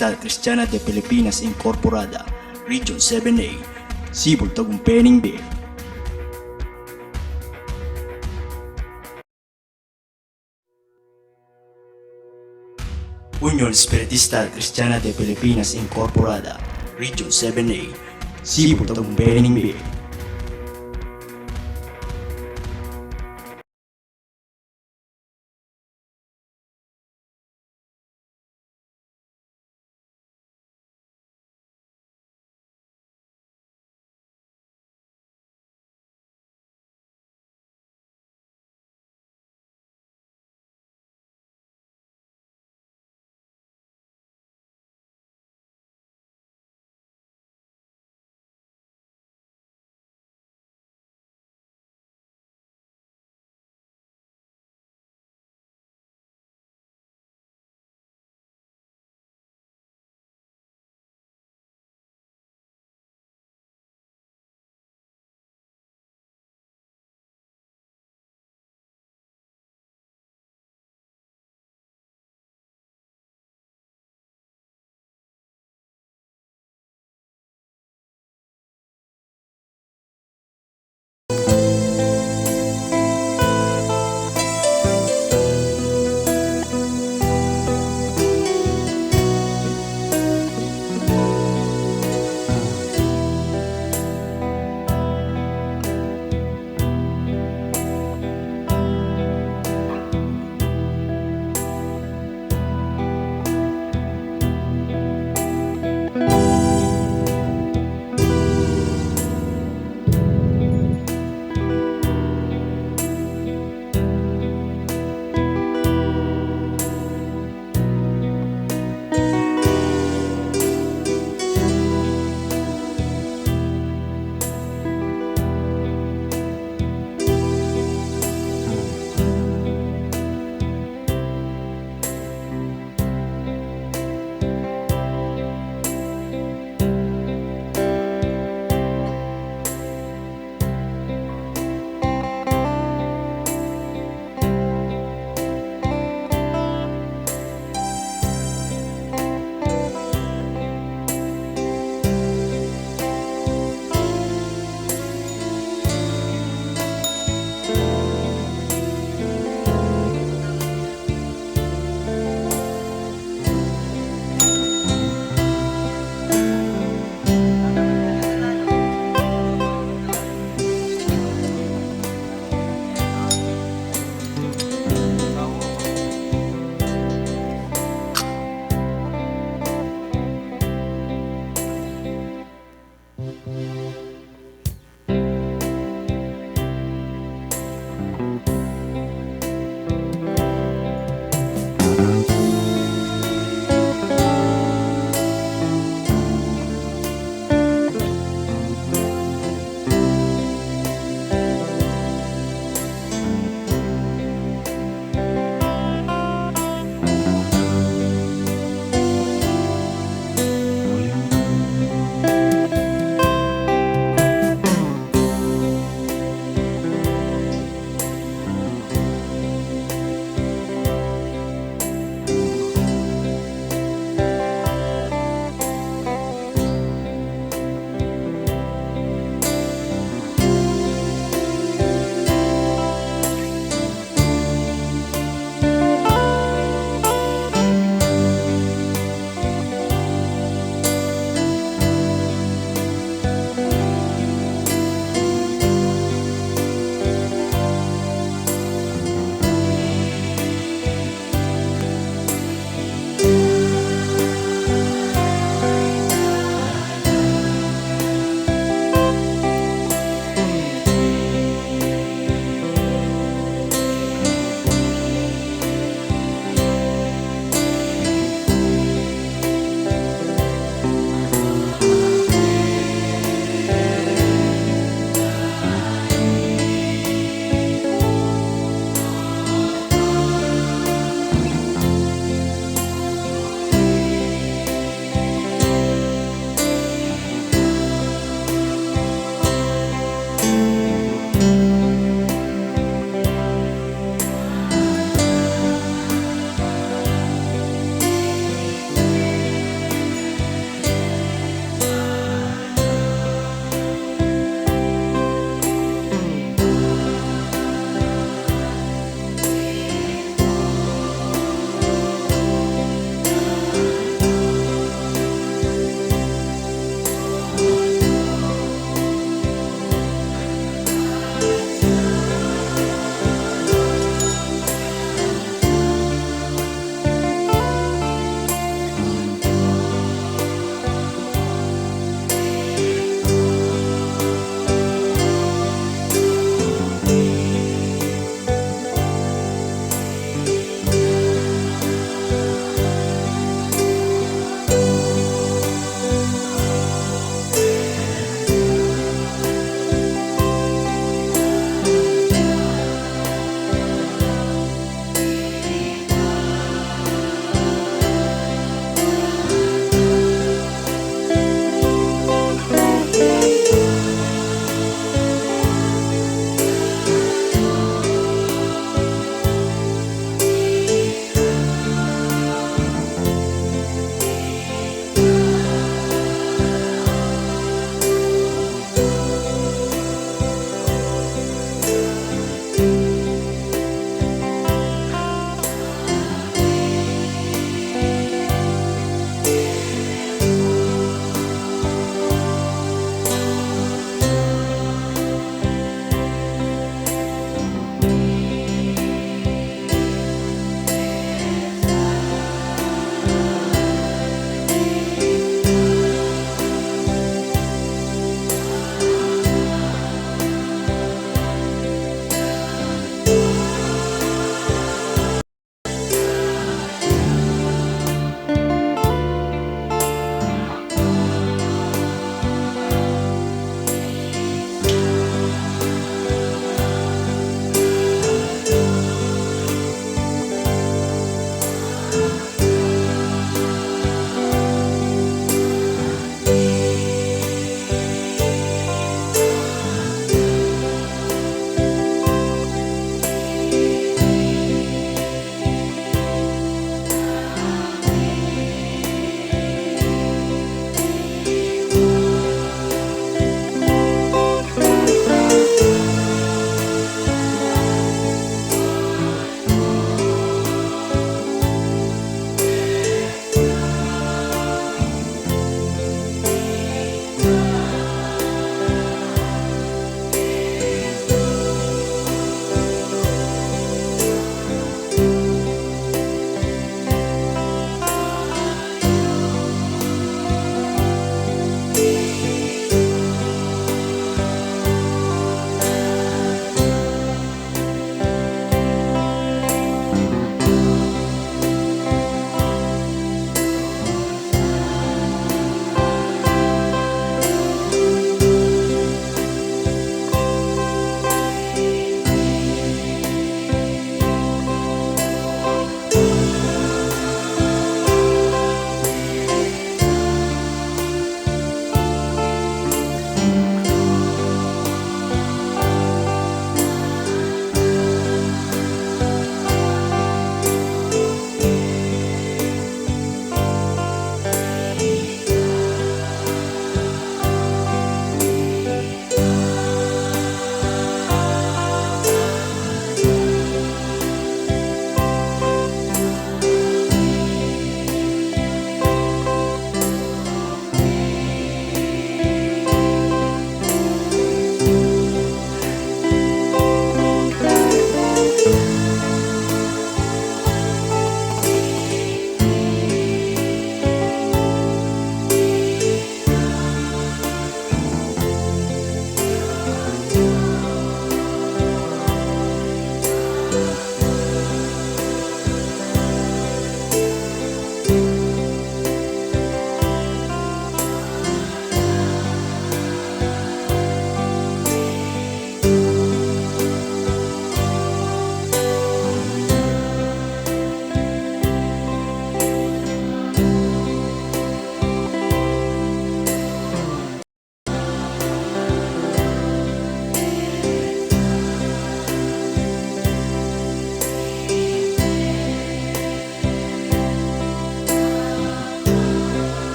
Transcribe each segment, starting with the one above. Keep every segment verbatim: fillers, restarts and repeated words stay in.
Espiritista Kristiana de Pilipinas Incorporada, Region seven A, Cebu, Tagumpay, Benguet. Union Espiritista Kristiana de Pilipinas Incorporada, Region seven A, Cebu, Tagumpay, Benguet.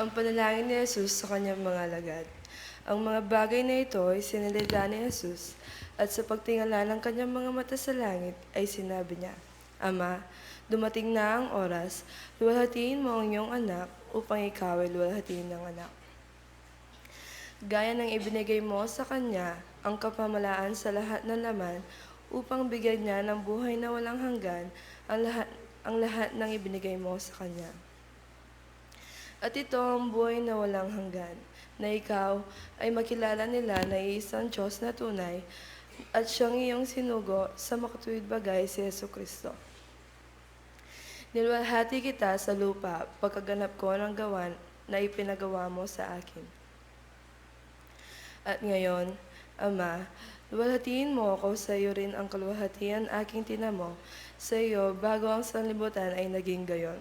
Ang panalangin ni Jesus sa kanyang mga alagad. Ang mga bagay na ito ay sinalita ni Jesus, at sa pagtingala ng kanyang mga mata sa langit ay sinabi niya, "Ama, dumating na ang oras, luwalhatiin mo ang iyong anak upang ikaw ay luwalhatiin ng anak." Gaya ng ibinigay mo sa kanya ang kapamalaan sa lahat ng laman, upang bigyan niya ng buhay na walang hanggan ang lahat, ang lahat ng ibinigay mo sa kanya. At ito ang buhay na walang hanggan, na ikaw ay makilala nila na iisang Diyos na tunay, at siyang iyong sinugo sa makatuwid bagay, si Jesu Kristo. Niluwalhati kita sa lupa pagkaganap ko ng gawa na ipinagawa mo sa akin. At ngayon, Ama, luwalhatiin mo ako sa iyo rin ang kaluwalhatian aking tinamo sa iyo bago ang sanlibutan ay naging gayon.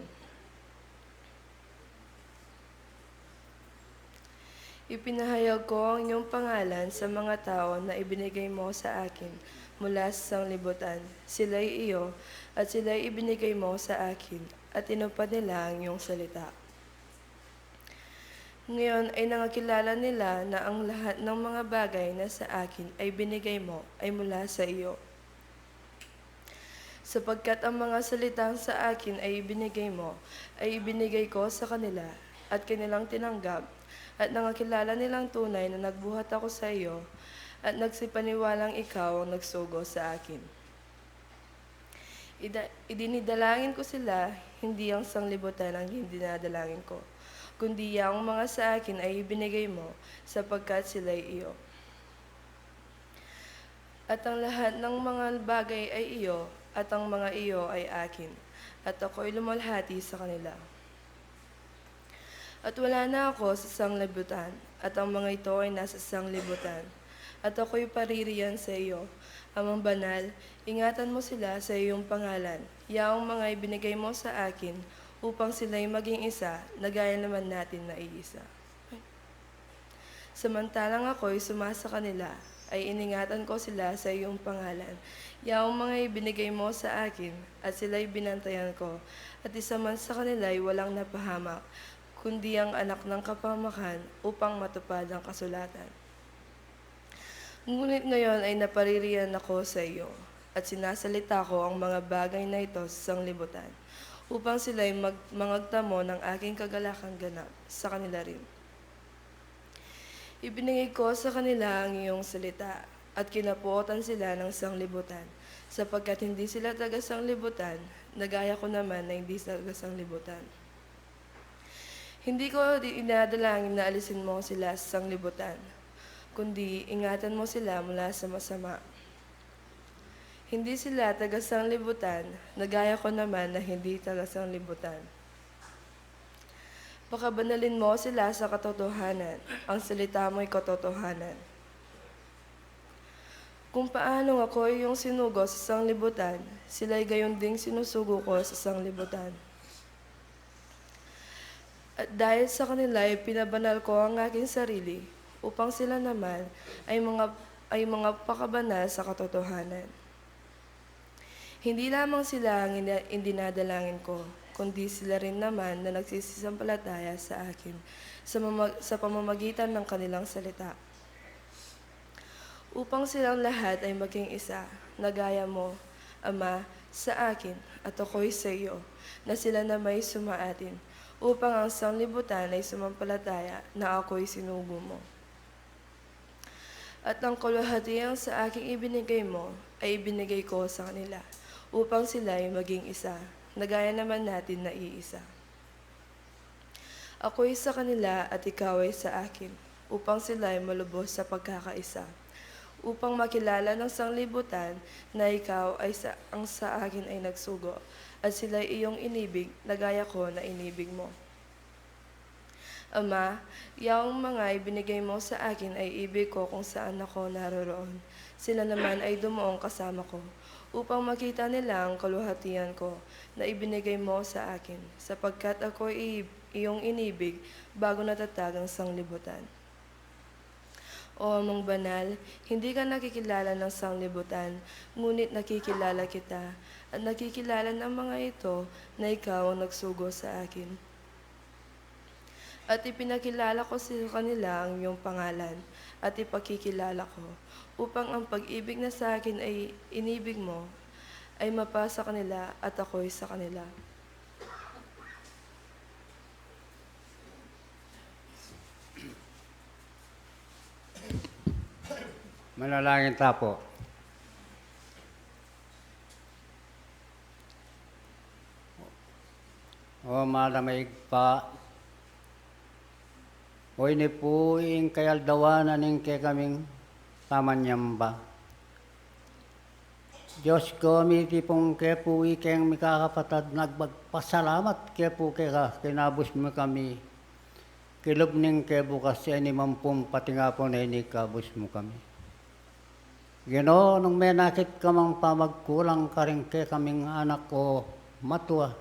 Ipinahayag ko ang iyong pangalan sa mga tao na ibinigay mo sa akin mula sa sanlibutan. Sila'y iyo, at sila'y ibinigay mo sa akin, at tinupad nila ang iyong salita. Ngayon ay nangakilala nila na ang lahat ng mga bagay na sa akin ay binigay mo ay mula sa iyo. Sapagkat ang mga salitang sa akin ay ibinigay mo, ay ibinigay ko sa kanila, at kanilang tinanggap, at nangakilala nilang tunay na nagbuhat ako sa iyo, at nagsipaniwalang ikaw ang nagsugo sa akin. Ida-, idinidalangin ko sila, hindi ang sanglibutan ang dinadalangin ko, kundi yang mga sa akin ay ibinigay mo, sapagkat sila'y iyo. At ang lahat ng mga bagay ay iyo, at ang mga iyo ay akin, at ako'y lumalhati sa kanila. At wala na ako sa sanglibutan, at ang mga ito ay nasa sanglibutan, at ako'y paririyan sa iyo. Amang Banal, ingatan mo sila sa iyong pangalan, yaong mga ibinigay mo sa akin, upang sila'y maging isa, na gaya naman natin na iisa. Samantalang ako'y sumasa kanila, ay iningatan ko sila sa iyong pangalan, yaong mga ibinigay mo sa akin, at sila'y binantayan ko, at isa man sa kanila'y walang napahamak, kundi ang anak ng kapahamakan, upang matupad ang kasulatan. Ngunit ngayon ay napaririyan ako sa iyo, at sinasalita ko ang mga bagay na ito sa sanglibutan, upang sila'y mag-, mangagtamo ng aking kagalakang ganap sa kanila rin. Ibinigay ko sa kanila ang iyong salita, at kinapuotan sila ng sanglibutan, sapagkat hindi sila taga-sanglibutan, na gaya ko naman na hindi taga-sanglibutan. Hindi ko di-, dinadalangin na alisin mo sila sa sanglibutan, kundi ingatan mo sila mula sa masama. Hindi sila taga-sanglibutan, na gaya ko naman na hindi taga-sanglibutan. Pakabanalin mo sila sa katotohanan. Ang salita mo'y katotohanan. Kung paanong ako'y iyong sinugo sa sanglibutan, sila'y gayon ding sinusugo ko sa sanglibutan. At dahil sa kanila ay pinabanal ko ang aking sarili, upang sila naman ay mga, ay mga pakabanal sa katotohanan. Hindi lamang sila ang ina-, idinadalangin ko, kundi sila rin naman na nagsisisampalataya sa akin sa mamag-, sa pamamagitan ng kanilang salita. Upang silang lahat ay maging isa, na gaya mo, Ama, sa akin, at ako'y sa iyo, na sila na may sumaatin, upang ang sanglibutan ay sumampalataya na ako'y sinugo mo. At ang kaluwalhatian sa aking ibinigay mo ay ibinigay ko sa kanila, upang sila ay maging isa, na gaya naman natin na iisa. Ako'y sa kanila at ikaw ay sa akin, upang sila ay malubos sa pagkakaisa, upang makilala ng sanglibutan na ikaw ay sa, ang sa akin ay nagsugo, at sila'y iyong inibig na gaya ko na inibig mo. Ama, yaong mga ibinigay mo sa akin ay ibig ko kung saan ako naroroon. Sila naman ay dumuong kasama ko, upang makita nila ang kaluwalhatian ko na ibinigay mo sa akin, sapagkat ako'y i-, iyong inibig bago natatag ang sanglibutan. O Amang Banal, hindi ka nakikilala ng sanglibutan, ngunit nakikilala kita, at nakikilala ng mga ito na ikaw ang nagsugo sa akin. At ipinakilala ko sa kanila ang iyong pangalan, at ipakikilala ko, upang ang pag-ibig na sa akin ay inibig mo, ay mapasa kanila at ako'y sa kanila. Manalangin ta po. O Ama, Ibpa, o ini pu ing kayaldawan na ning kekaming pamanyamba. Dios ko, mitipun ke pu ikeng mikakapatad, nagpapasalamat ke pu keka, kinabus mu kami kilub ning kebukas, e ini man pung patingapun, e ini kabus mu kami. Ginu, nung menakit ka mang pamagkulang karing kekaming anak o matua,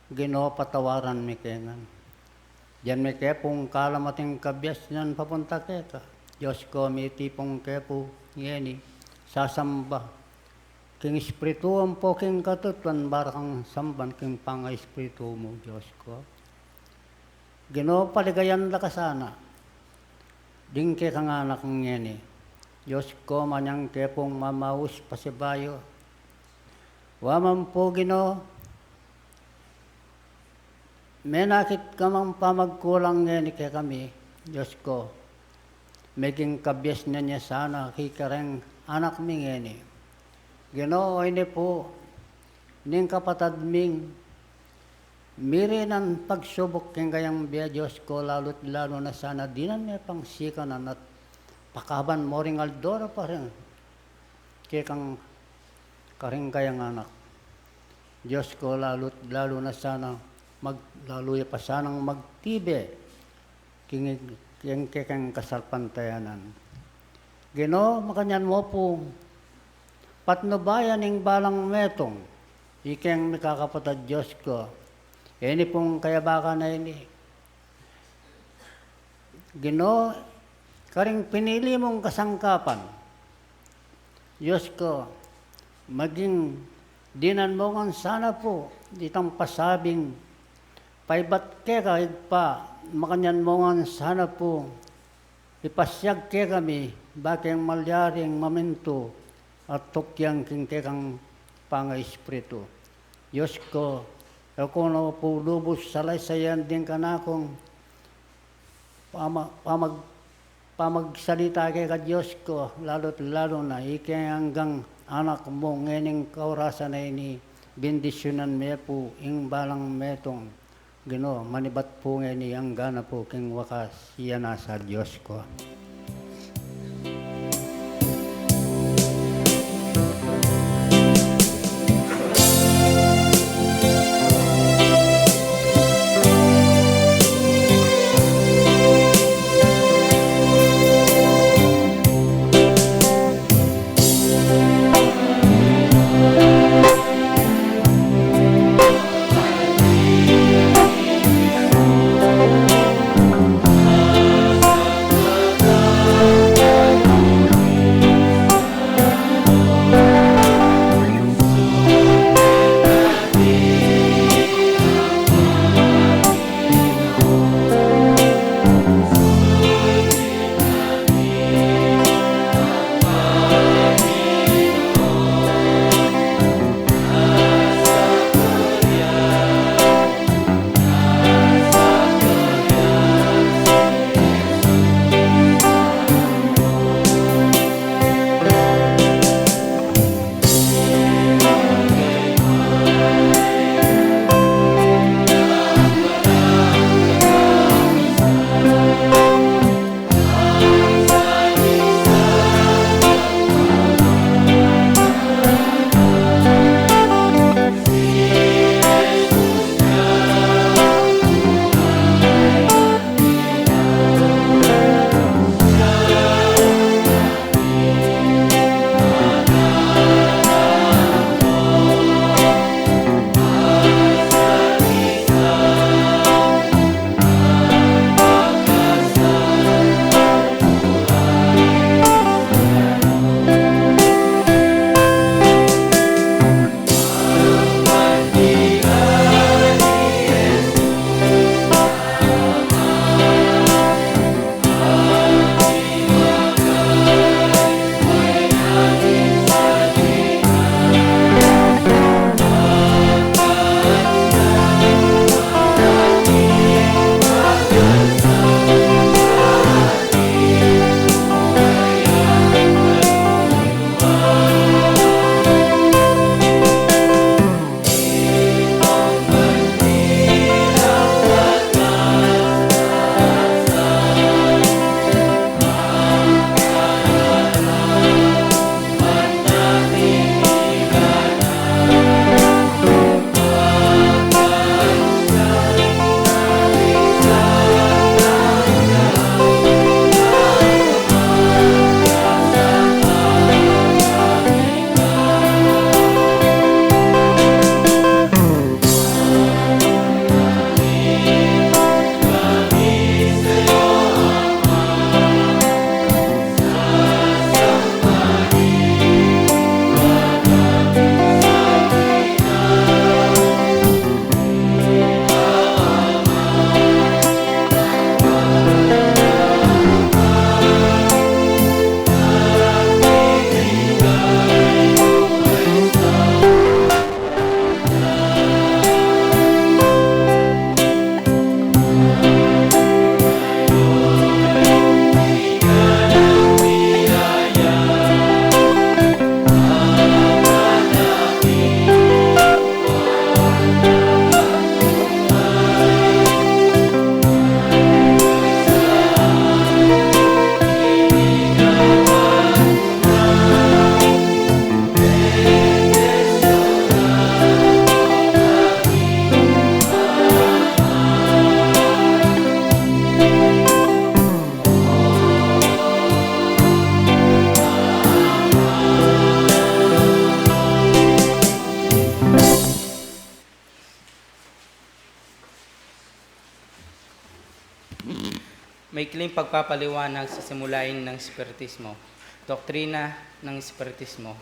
Ginu, patawaran mi ke ngan. Dian mi ke pung kalamating kabiasnan papunta keka. Dios ko, mitipun ke pu ngeni, sasamba king Espiritu ampo king katutuan, para kang samban king pangaespiritu mu, Dios ko. Ginu, paligayan da ka sana ding kekang anak ngeni. Dios ko, manyang ke pung mamaus pasibayu. Wa man pu, Ginu, menakit ka mang pamagkulang ngeni kekami, Dios ko, meging kabiasnan ya sana king kareng anak mi ngeni. Ginu, o ini pu ning kapatad ming mirinan pagsubuk king kayang bie, Dios ko, lalu't lalu na sana dinan me pang sikanan at pakaban mo ring aldo da pa rin kekang karing kayang anak. Dios ko, lalu't lalu na sana mag-, lalu ya pa sanang magtibe king, king, king, king kasalpantayanan. Ginu, makanyan mo pu patnubayan ing balang metung, ikeng mikakapatad, Dios ko. Ini pung kayabakan a ini, Ginu, karing pinili mung kasangkapan, Dios ko, maging dinan mo ngan sana pu itang pasabing paibat keka, Ibpa, makanyan mo ngan sana pu ipasiag kekami, bakeng malyaring mamintu at tukyang king kekang pangaespiritu. Dios ko, e ko na pu lubus salaysayan ding kanakung pama-, pamag-, pamagsalita keka, Dios ko, lalu't lalu na ikeng anggang anak mu ngening kaurasan a ini, bendisyunan me pu ing balang metung. Ginu, manibat pu ngeni, angga na pu king wakas, iya na sa Dios ko. Maikling pagpapaliwanag sa simulain ng Espiritismo. Doktrina ng Espiritismo.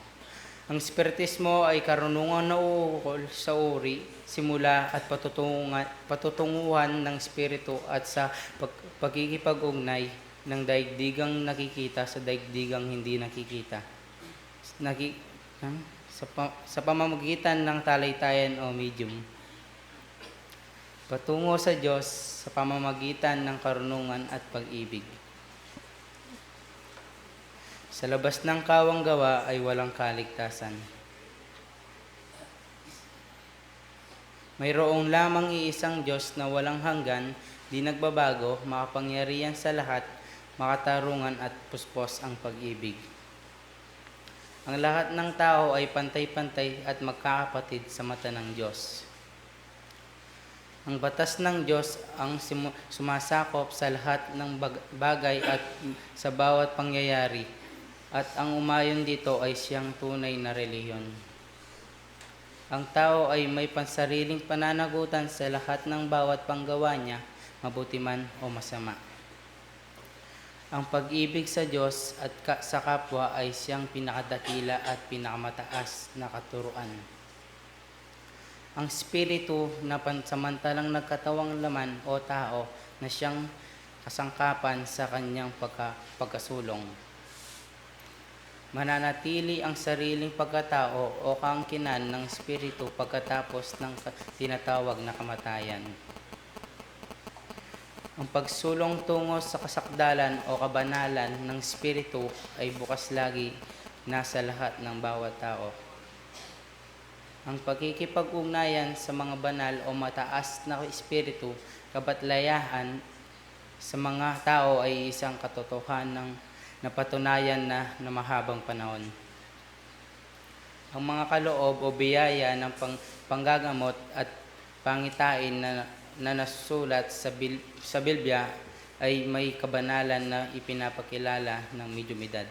Ang Espiritismo ay karunungan na uukol sa uri, simula at patutunga-, patutunguhan ng Espiritu at sa pag-, pagkikipag-ugnay ng daigdigang nakikita sa daigdigang hindi nakikita. Naki-, ha? Sa pa-, sa pamamagitan ng talitayan o medium. Patungo sa Diyos sa pamamagitan ng karunungan at pag-ibig. Sa labas ng kawang gawa ay walang kaligtasan. Mayroong lamang iisang Diyos na walang hanggan, di nagbabago, makapangyarihan sa lahat, makatarungan at puspos ang pag-ibig. Ang lahat ng tao ay pantay-pantay at magkakapatid sa mata ng Diyos. Ang batas ng Diyos ang simu-, sumasakop sa lahat ng bag-, bagay at sa bawat pangyayari, at ang umayon dito ay siyang tunay na relihiyon. Ang tao ay may pansariling pananagutan sa lahat ng bawat panggawa niya, mabuti man o masama. Ang pag-ibig sa Diyos at ka-, sa kapwa ay siyang pinakadakila at pinakamataas na katuruan. Ang Espiritu na pansamantalang nagkatawang laman o tao na siyang kasangkapan sa kanyang pagka-, pagkasulong. Mananatili ang sariling pagkatao o kaangkinan ng Espiritu pagkatapos ng ka-, tinatawag na kamatayan. Ang pagsulong tungo sa kasakdalan o kabanalan ng Espiritu ay bukas lagi na sa lahat ng bawat tao. Ang pakikipag-ugnayan sa mga banal o mataas na espiritu, kabatlayahan sa mga tao ay isang katotohanan na patunayan na, na mahabang panahon. Ang mga kaloob o biyaya ng pang-, panggagamot at pangitain na, na nasusulat sa Bil-, sa Biblia ay may kabanalan na ipinapakilala ng mediumidad.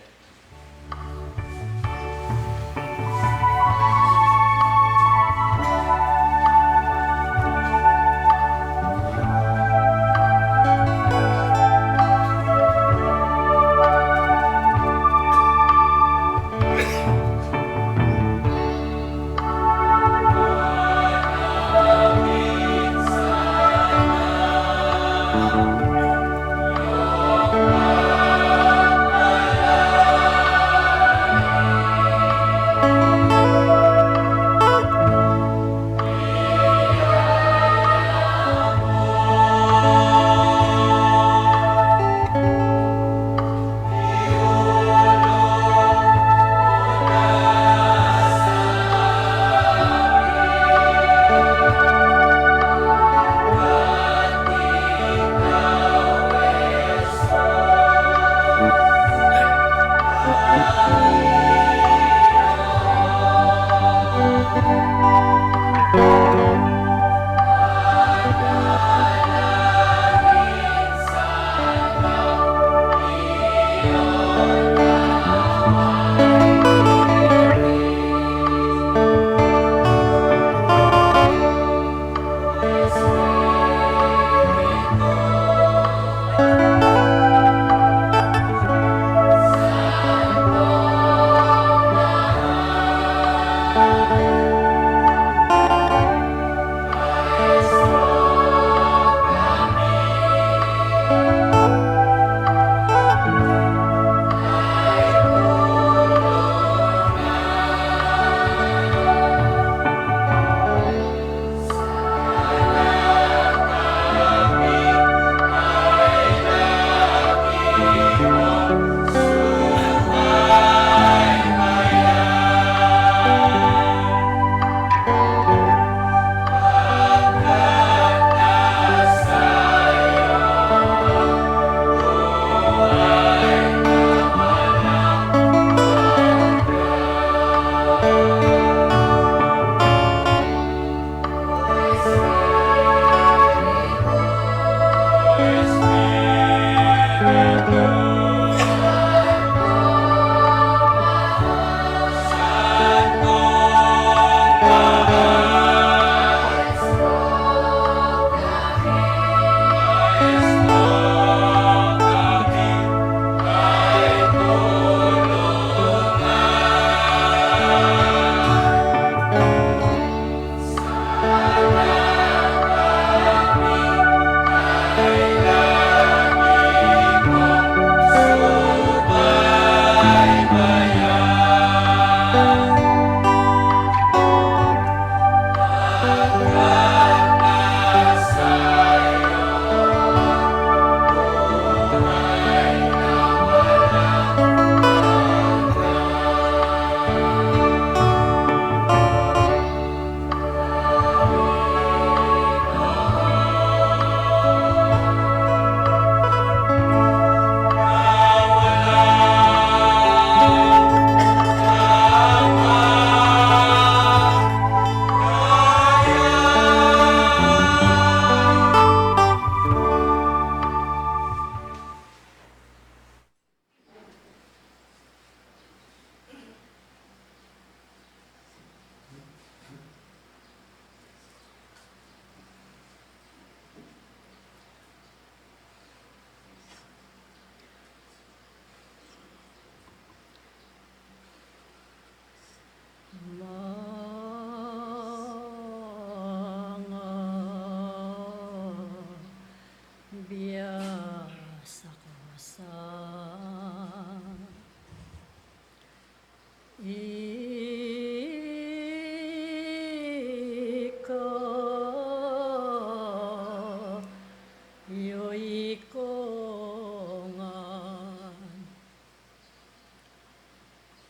Yu ikongan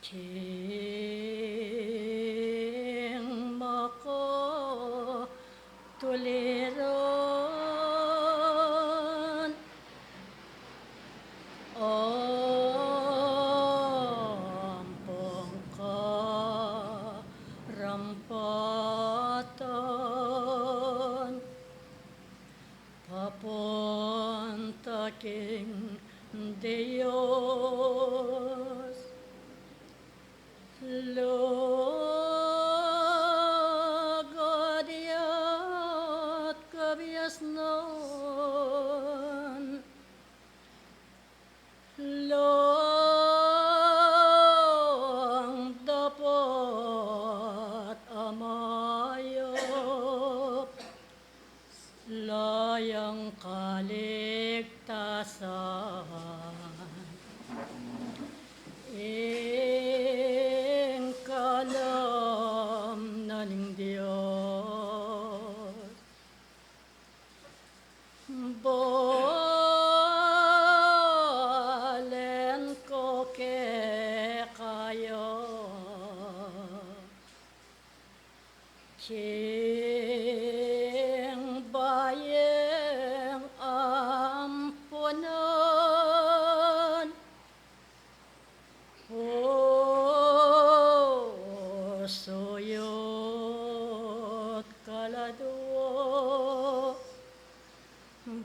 king makatuliran, ampong karampatan, papunta king Dios. Lugud ya't kabiasnan, lung dapot a mayap, layang kaligtasan, ing kalam na ning Dios. Balen ku kekayu king bayung ampunan, pusu yu't kaladwa,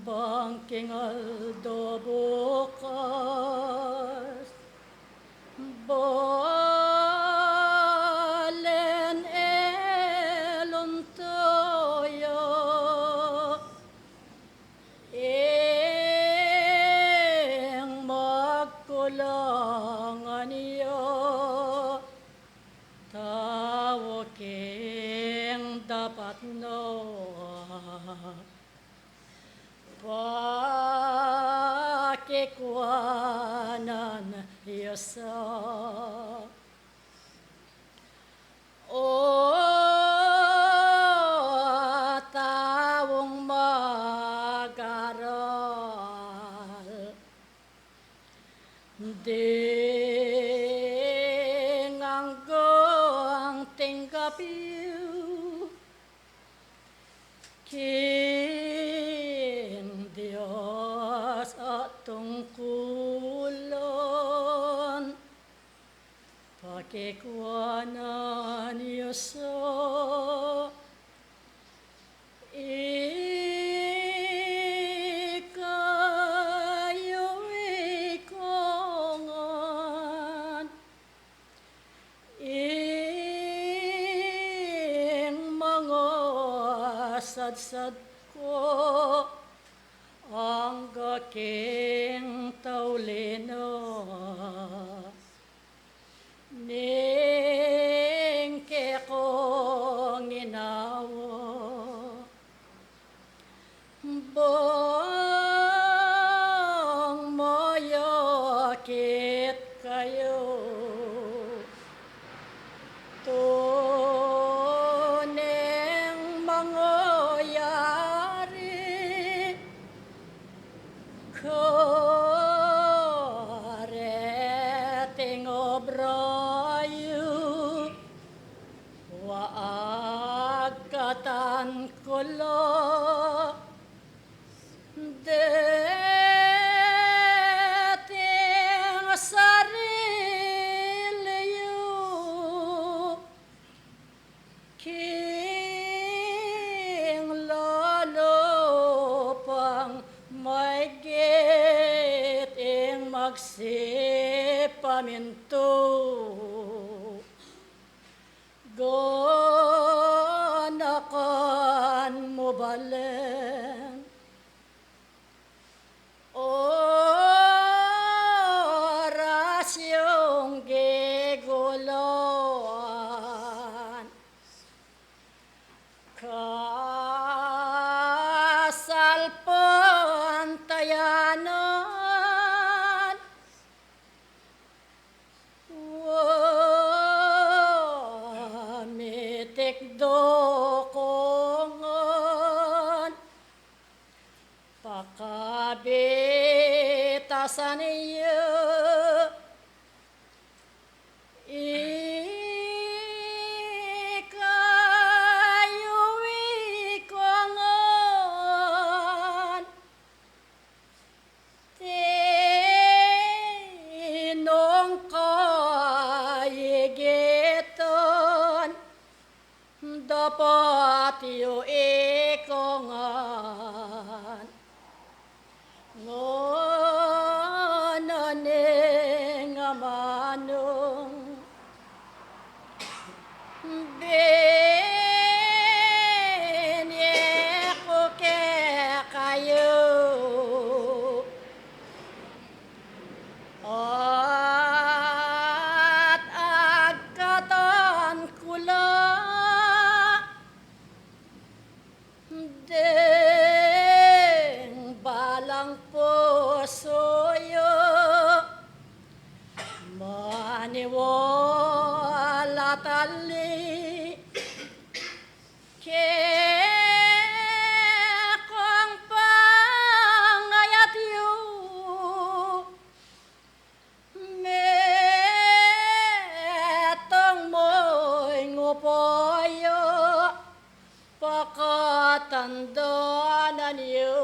bang king aldo bukas, balen e luntuyu ing magkulangan ya, tau king dapat na pakikuanan ya sa. O taung mag-aral, ding anggang tingkap yu king Dios a tungkulan, pakikuanan yu sa. Ikayu ikongan ing mangasadsad ku angga king tauli na ning kekong ginawa. Bang mayakit kayu, tuneng mangyayari kareting obra yu, wa agkatan ku la deting sarili yu king lalu pang maigit ing magsipamintu. Ganakan mu balen oras yung giguluan, kasalpantayanan. Wa mitikdo ku ngan Abitasan yu, ikayu i kongan, tinong kaigitan, dapat yu i kongan. Ngana ning amanung, binye ku kekayu, at agkatan ku la deng balang pusu yu, maniwala tali kekong pangayat yu. Metung mu ing upu yu, pakatandanan yu.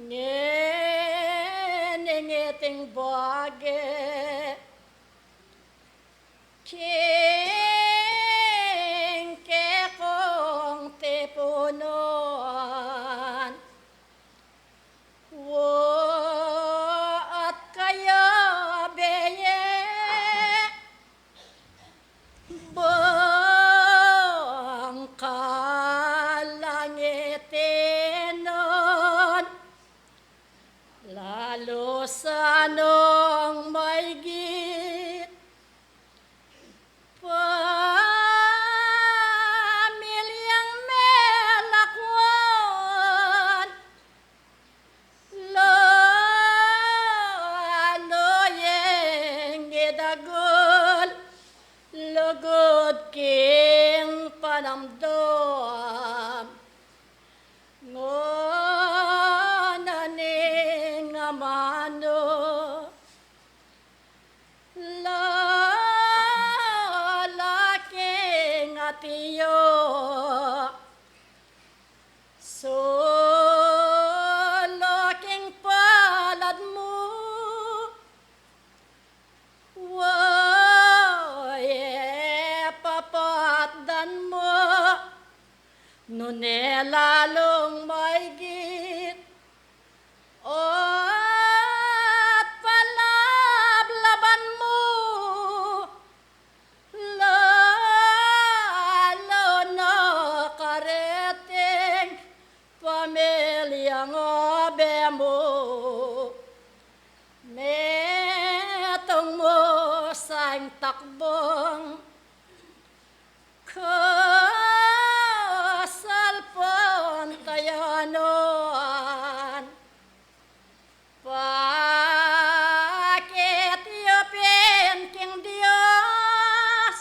Ngening iting bage king kekong tipunan, wa at kayabe ye, bang kalangitinan, lalu sa nung maigit pamilyang melakwan, lalu yeng idagul lugud king panamdam. Ngana ning amanu, lalaking ati yu, sulaking palad mu, wa e papatdan mu, nune lalung maigit at palablaban mu, lalu na kareting pamilyang abe mu. Metung mu sang takbung kasalpantayanan, pakit yu pin king Dios,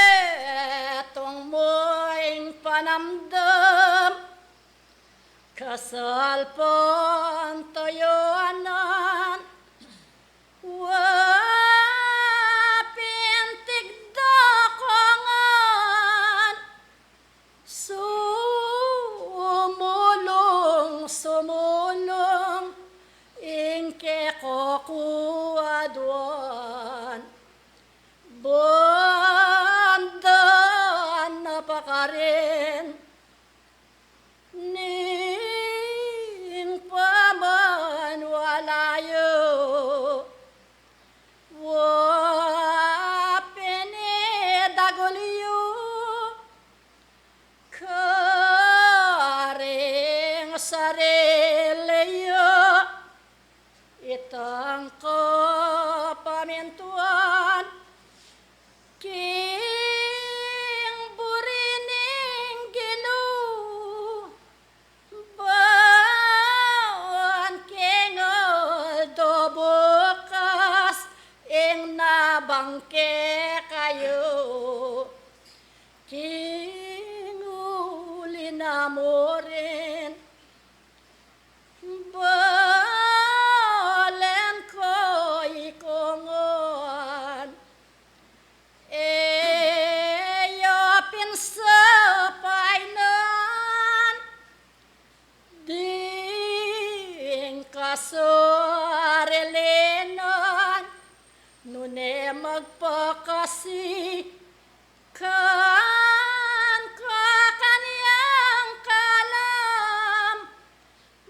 metung mu ing panamdam kasalpantayanan, wa pin tigdakangan, sumulung, sumulung ing kekong aduan. Bandan na pakarin ning pamanwala yu, wa pin idagul yu karing sarili yu itang kapamintuan king buri ning Ginu, ban king aldo bukas ing nabang kekayu king uli na murin. Balen ko iko ngan, e yo pin sapainan ding kasarilinan, nune magpakasi kan kakanyang kalam,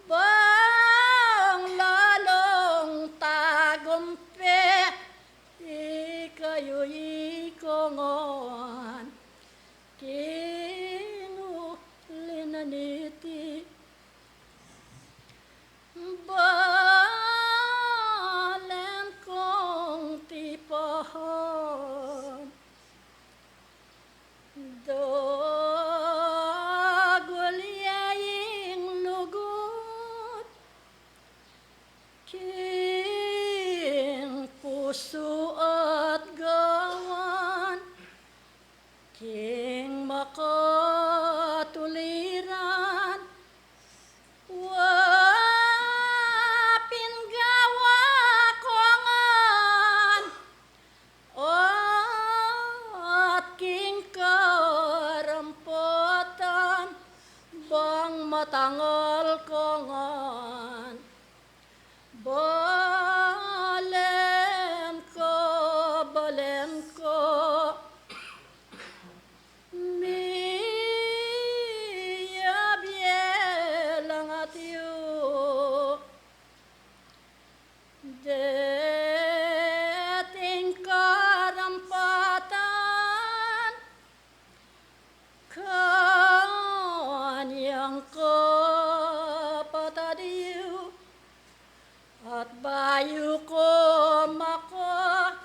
bang lalung tagumpe ikayu iko ngan. King uli na niti, balen kong tipahan dagul ya ing lugud king pusu at gawan, king makatuliran wa pin gawa ko ngan, at king karampatan bang matangal ko ngan. Balen ko, balen ko, miyabie lang atyu deting karampatan, kanyang kapatad yu, at bayu ko maka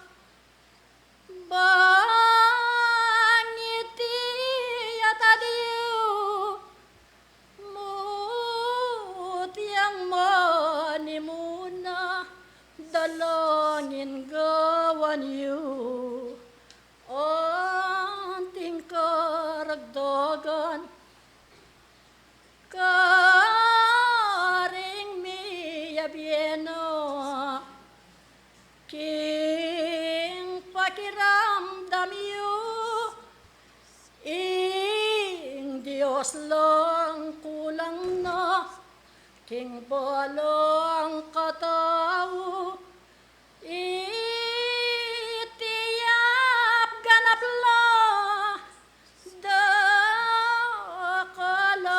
bang iti atad yu, mutyang manimuna, dalangin gawan yu anting karagdagan. Karing miyabie na, king pakiramdam yu, ing Dios lang kulang na king balang katau. Iti yap ganap la, dakal a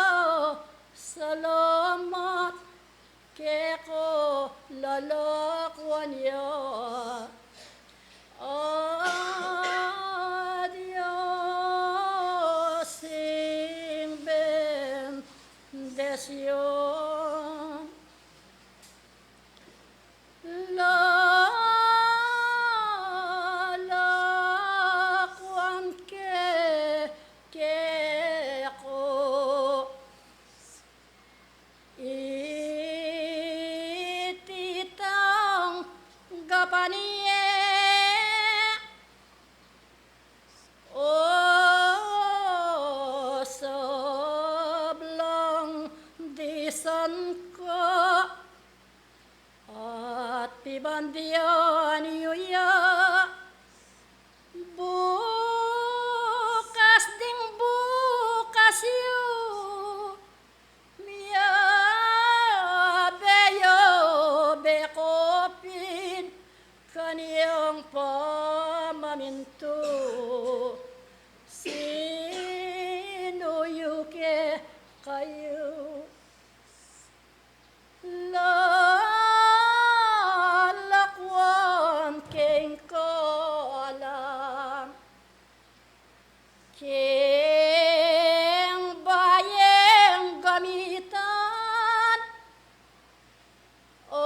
salamat keka, lalakwan ya, a Dios ing bendisyun. Lalakwan ke, keka, iti tanggapan ye. O sablang disan ka, at pibandian yu ya, bukas ding bukas yu, miyabe yu, be ko pin kanyang pamamintu, sinuyu kekayu. Lalakwan keng kalam, keng bayung gamitan, o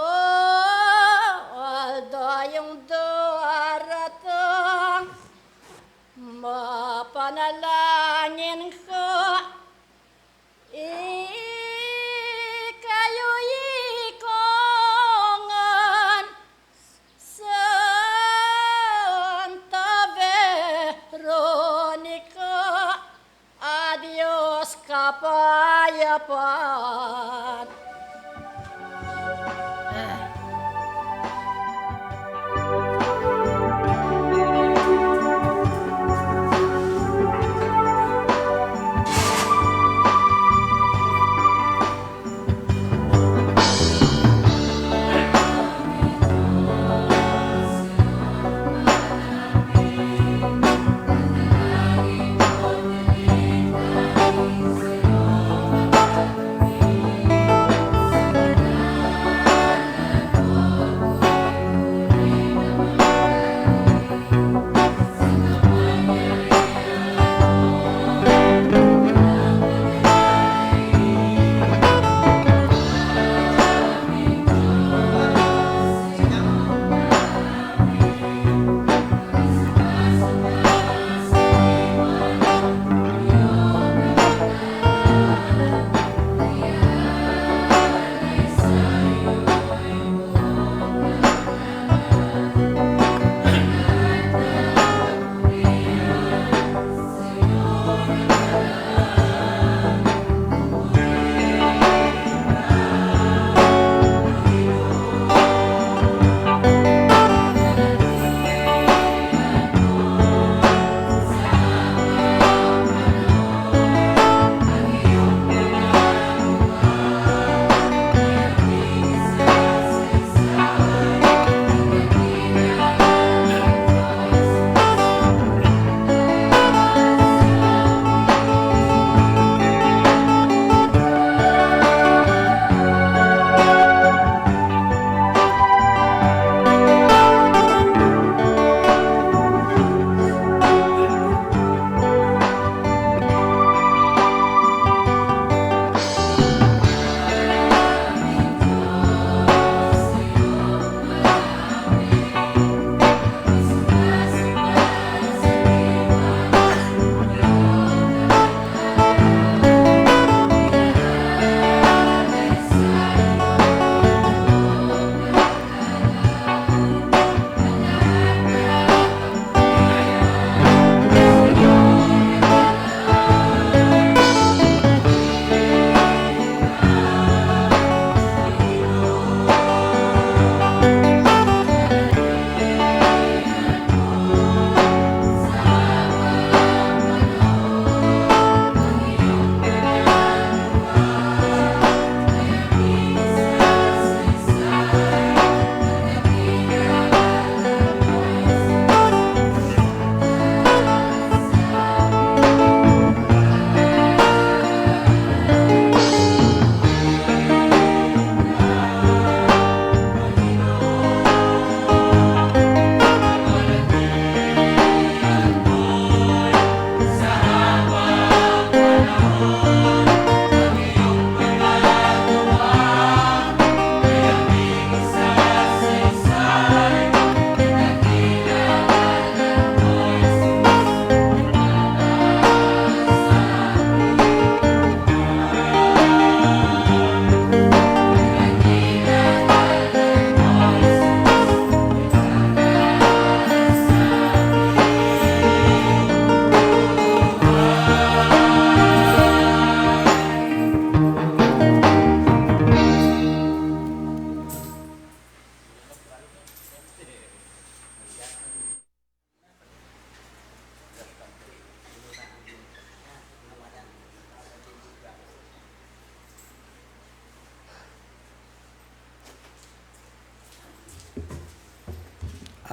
aldo yang daratang, mapanalangin ka, ikayu iko ngan, Santa Veronica, a Dios kapay Yapat.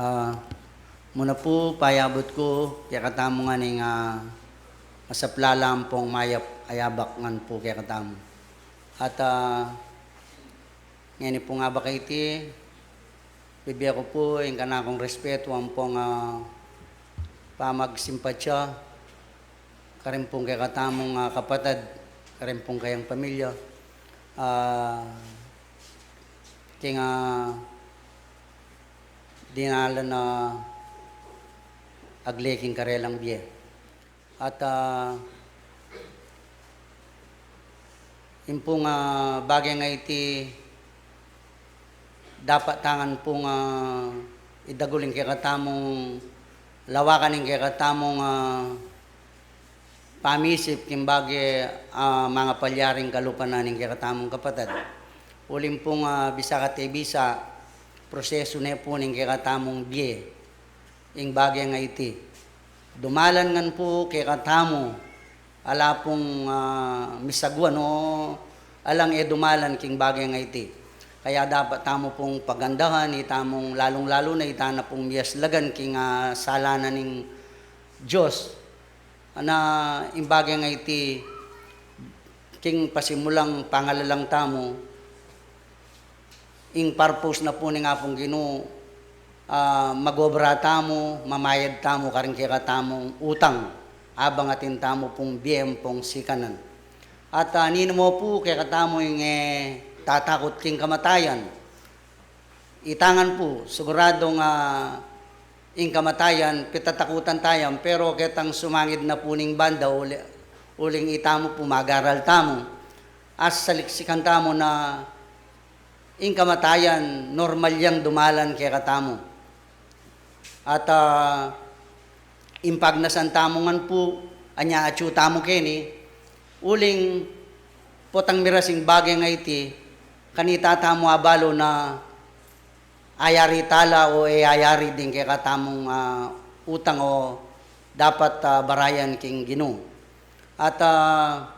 Ah, muna pu, payabut ku kekatamu ngan ing, ah, masaplalam pung mayap a yabak ngan pu kekatamu. At, ah, ngeni pung abak a iti, bibie ku pu ing kanakung respetu ampong, ah, pamagsimpatya karing pung kekatamung, ah, kapatad, karing pung kayang pamilya, ah, king, ah, dinalan a agli king karelang bie. At, ah, ing pung, ah, bage a iti dapat tang pung, ah, idagul ing kekatamung, lawakan ing kekatamung, ah, pamisip king bage, ah, manga palyaring kalupa na ning kekatamung kapatad. Uling pung, ah, bisa kate bisa, prosesu ne pu ning kekatamung bie ing bage a iti. Dumalan ngan pu kekatamu, ala pung, ah, misagwan o alang e dumalan king bage a iti. Kaya dapat tamu pung pagandahan, itamung lalung-lalu na ita na pung miyaslagan king, ah, sala na ning Dios. Na ing bage a iti, king pasimulang pangalalang tamu, ing purpose na pu ning Apung Ginu, ah, mag-obra tamu, mamayad tamu karing kekatamung utang, abang atin tamu pung bie ampong sikanan. At, ah, ninu mo pu kekatamu ing, eh, tatakut king kamatayan. Ita ngan pu, siguradung, ah, ing kamatayan, pitatakutan taya, pero ketang sumangid na pu ning banda, uli-, uling itamu pu, mag-aral tamu, at saliksikan tamu na ing kamatayan, normal yang dumalan kekatamu. At, ah, ing pagnasan tamu ngan pu, anya atyu tamu keni, uling potang miras ing bage a iti, kanita tamu abalu na ayari tala o e ayari ding kekatamung, ah, utang o dapat, ah, barayan king Ginu. At, ah,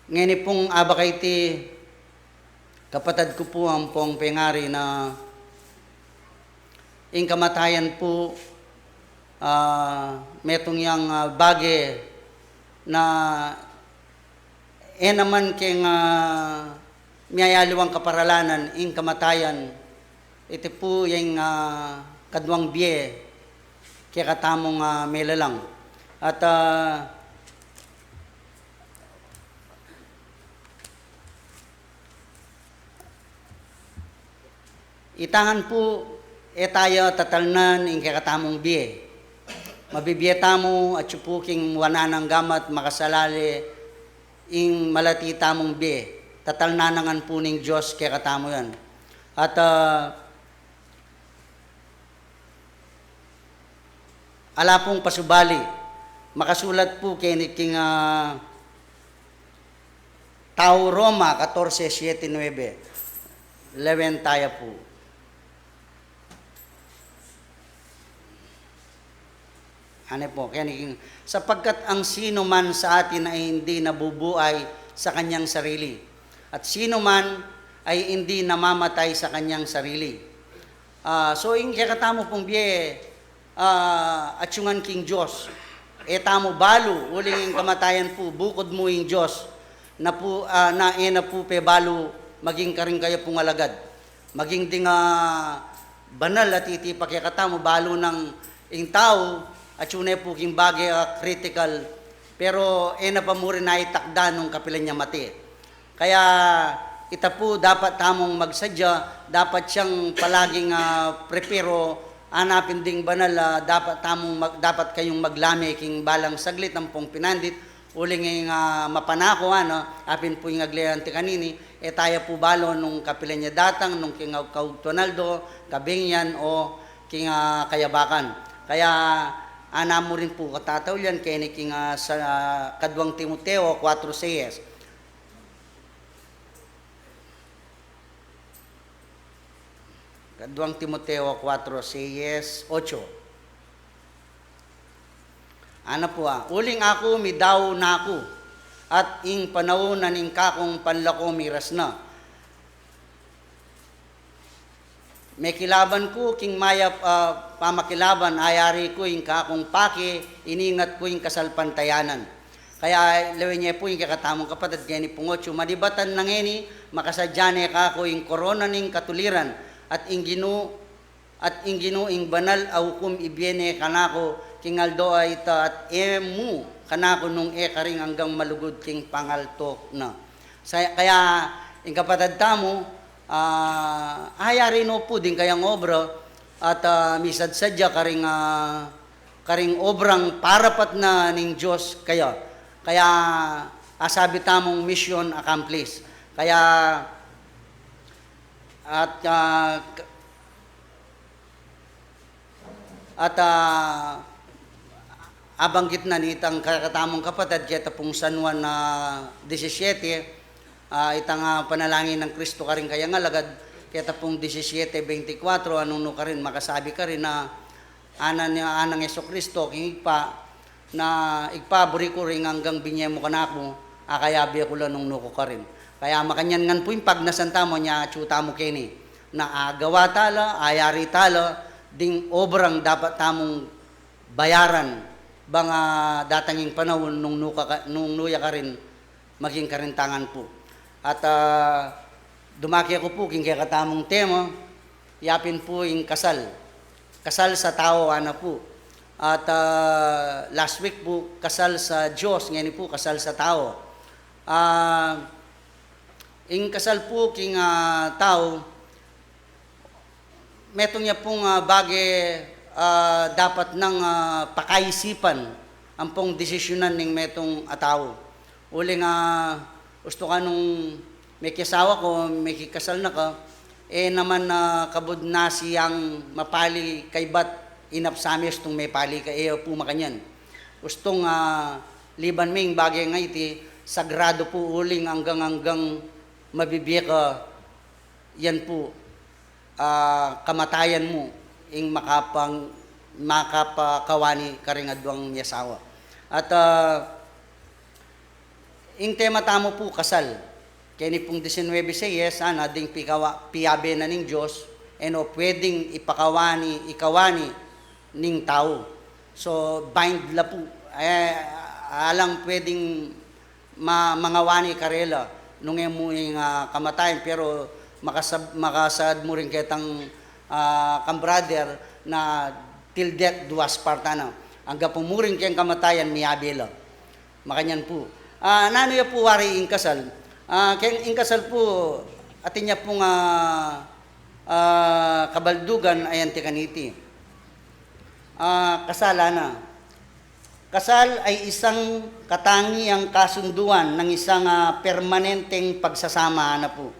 ngeni pung abak a iti, kapatad ku pu ampong pengari, na ing kamatayan pu, ah, metung yang, ah, bage na e naman keng, ah, miyayaliwang kaparalanan ing kamatayan. Iti pu yang, ah, kaduang bie kekatamung, ah, melelang. At, ah, ita ngan pu, e taya tatalnan ing kekatamung bie. Mabibie tamu, atyu pu king wanan a gamat, makasalale ing malati tamung bie. Tatalnan na ngan pu ning Dios kekatamu yan. At, ah, ala pung pasubali, makasulat pu keni king, ah, Tau Roma katorse, siyete, nuebe. Lawen taya pu. Ane pu, keni king, sapagkat ang sino man sa atin ay hindi nabubuhay sa kanyang sarili, at sino man ay hindi namamatay sa kanyang sarili. Ah, so, ing kekatamu pung bie, ah, atyu ngan king Dios. E tamu balu, uling ing kamatayan pu, bukud mu ing Dios, na pu, ah, na e na pu pebalu maging karing kaya pung alagad. Maging ding, ah, banal a titipa kekatamu, balu nang ing tau, atyu ne pu king bage a critical, pero e na pa mu rin naitakda nung kapilan ya mate. Kaya ita pu dapat tamung magsadya, dapat yang palaging, ah, preparo, anapin ding banal, ah, dapat tamung mag-, dapat kayung maglame king balang saglit ampong pinandit, uling ing, ah, mapanaku, ano, apin pu ing agli anti kanini, e taya pu balu nung kapilan ya datang, nung king kaugtuan aldo, kabing yan, o king, ah, kayabakan. Kaya ana mu rin pu katataulian keni king, ah, sa, ah, kaduang Timoteo kuwatro seis. Kaduang Timoteo kuwatro seis, ocho. Ana pu, ah, uling aku midau na ku, at ing panaun na ning kakung panlako miras na. Mekilaban ku king mayap a pamakilaban, ayari ku ing kakung pake, iningat ku ing kasalpantayanan. Kaya lawen ye pu ing kekatamung kapatad, keni pung ocho, manibatan na ngeni, makasadya ne kaku ing korona ning katuliran, at ing Ginu, at ing Ginu ing banal a ukum ibie ne kanaku king aldo a ita, at e mu kanaku nung e karing anggang malugud king pangalto na. Sa-, kaya ing kapatad tamu, ah, ayari no pu ding kayang obra, at, ah, misadsadya karing, ah, karing obrang parapat na ning Dios kaya. Kaya asabi tamung mission accomplished. Kaya, at, ah, k-, at, ah, Abanggit na nitang kakatamung kapatad, keta pung San Juan na disisiete, ah, itang, ah, panalangin nang Kristo karing kayang alagad, keta pung disisiete beintikwatro, anung nu karin, makasabi karin na, ana ni, anang Jesu Kristo king Ibpa, na, "Ibpa, buri ku ring anggang binie mu kanaku, akayabe ku la nung nu ku karin." Kaya makanyan ngan pu ing pagnasan tamu, nya atyu tamu keni, na agawa ta la, ayari ta la ding obrang dapat tamung bayaran, bang, ah, datang ing panaun nung nu ka, nung nu ya karin, maging karin ta ngan pu. At, ah, dumaki aku pu king kekatamung tema, yapin pu ing kasal. Kasal sa tau, ana pu. At, ah, last week pu, kasal sa Dios, ngeni pu, kasal sa tau. Ah, ing kasal pu king, ah, tau, metung ya pung, ah, bage, ah, dapat nang, ah, pakaisipan ampong desisyunan ning metung a tau. Uling, ah, ustu ka nung mekiasawa ka o mekikasal na ka, e naman, ah, kabud na siyang mapali kaybat inap sa mi ustung mepali ka, e pu makanyan. Ustung, ah, liban me ing bage nga iti, sagrado pu uling anggang-anggang mabibie ka, yan pu, ah, kamatayan mu ing makapang-, makapakawani karing aduang miasawa. At, ah, ing tema tamu pu, kasal. Keni pung disinwebe seis, ana, ding pikawa-, piyabe na ning Dios, e no pwedeng ipakawani, ikawani ning tau. So, bind la pu. E, alang pwedeng ma-, mangawani karela, nung e mu ing, ah, kamatayan, pero makasab-, makasaad mu rin ketang, ah, kang brother na till death do us part, ana. Angga pu mu rin keng kamatayan, miyabe la. Makanyan pu. Ah, nanu ya pu wari ing kasal? Ah, keng ing kasal pu, atin ya pung, ah, ah, kabaldugan, ayan ti kaniti. Ah, kasal, ana. Kasal ay isang katangiang kasunduan ng isang, ah, permanenteng pagsasama, ana pu,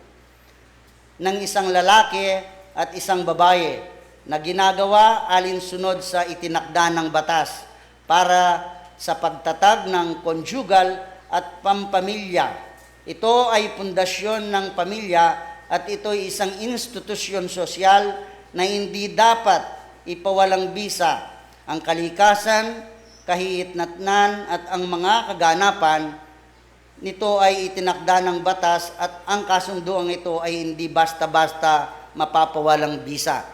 ng isang lalaki at isang babae na ginagawa alinsunod sa itinakda ng batas para sa pagtatag ng konjugal at pampamilya. Ito ay pundasyon ng pamilya at ito'y isang institusyon sosyal na hindi dapat ipawalang bisa. Ang kalikasan, kahihinatnan at ang mga kaganapan nito ay itinakda ng batas at ang kasunduang ito ay hindi basta-basta mapapawalang bisa.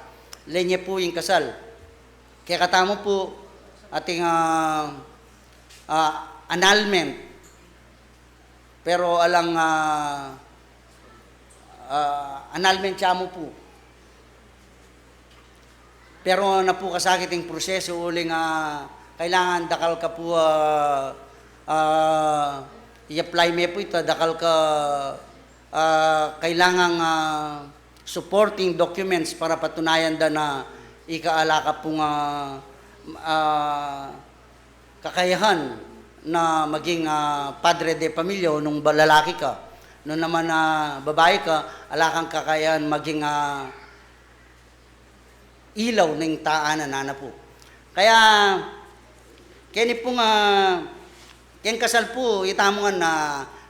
Lenye pu ing kasal. Kekatamu pu, ating, ah, ah, annulment. Pero alang, ah, ah, annulment ya mu pu. Pero na pu kasakit ing proseso, uling, ah, kailangan dakal ka pu, ah, ah, i-apply me pu ita, dakal ka, ah, kailangan, ah, supporting documents para patunayan da na ika ala ka pung, ah, ah, kakayahan na maging, ah, padre de pamilya o nung ba-, lalaki ka. Nung naman, ah, babae ka, ala kang kakayahan maging, ah, ilaw ning taanan, ana pu. Kaya, keni pung, ah, keng kasal pu, itamu ngan na,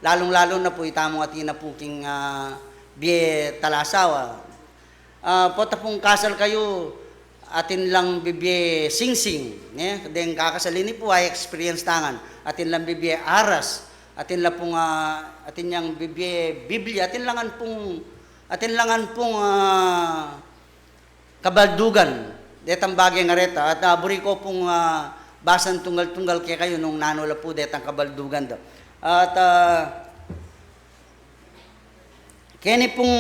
lalung-lalu na pu, itamu atin na pu king, ah, bie talasawa. Ah, pota pung kasal kayu, atin lang bibie singsing, ne? Deng kakasal ini pu, ay experience ta ngan. Atin lang bibie aras, atin la pung, ah, atin yang bibie Biblia, atin la ngan pung, atin la ngan pung, ah, kabaldugan detang bage nga reta. At, ah, buri ku pung, ah, basan tunggal-tunggal kekayu nung nanu la pu detang kabaldugan da. At, ah, keni pung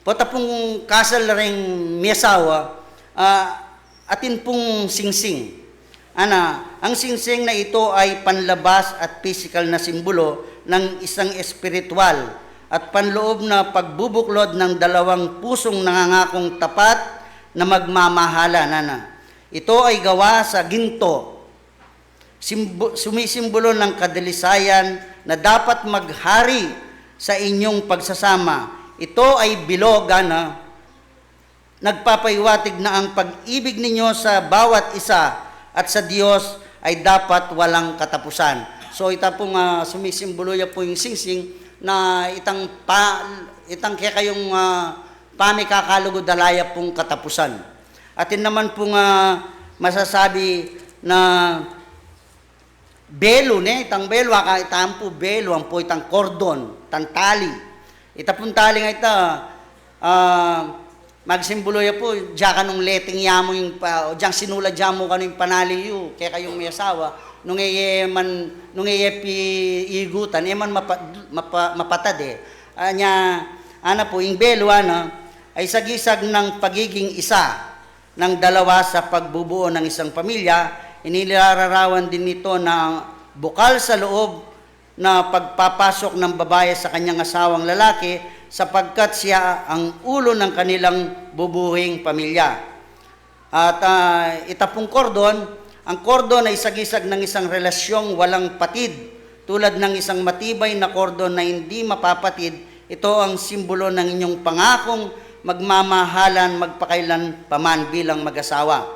pota pung kasal reng miasawa, ah, atin pung singsing. Ana, ang singsing na ito ay panlabas at pisikal na simbolo ng isang espiritual at panloob na pagbubuklod ng dalawang pusong nangangakong tapat na magmamahalan. Ana, ito ay gawa sa ginto, simbo-, sumisimbolo ng kadalisayan na dapat maghari sa inyong pagsasama. Ito ay bilog, ana, nagpapahiwatig na ang pag-ibig ninyo sa bawat isa at sa Dios ay dapat walang katapusan. So, ita pung, ah, sumisimbolo ya pu ing singsing na itang pa, itang kekayung, ah, pamikakalugud ala ya pung katapusan. Atin naman pung, ah, masasabi na belu, ne? Itang belu, aka, ita pu belu, ampo itang kordon, itang tali. Ita pung tali nga ita, ah, magsimbolo ya pu, dya kanung leting ya mu ing pa, o dyang sinulat ya mu kanu ing panali yu, kekayung measawa, nung e ye man, nung e ye piigutan, e man mapa-, mapa-, mapatad e. Anya, ana pu, ing belu, ana, ay sagisag ng pagiging isa ng dalawa sa pagbubuo ng isang pamilya, inilalarawan din nito na bukal sa loob na pagpapasok ng babae sa kanyang asawang lalaki sapagkat siya ang ulo ng kanilang bubuhing pamilya. At, ah, ita pung kordon, ang kordon ay sagisag ng isang relasyong walang patid. Tulad ng isang matibay na kordon na hindi mapapatid, ito ang simbolo ng inyong pangakong magmamahalan magpakailan paman bilang mag-asawa.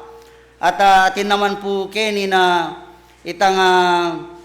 At, ah, atin naman pu keni na itang, ah,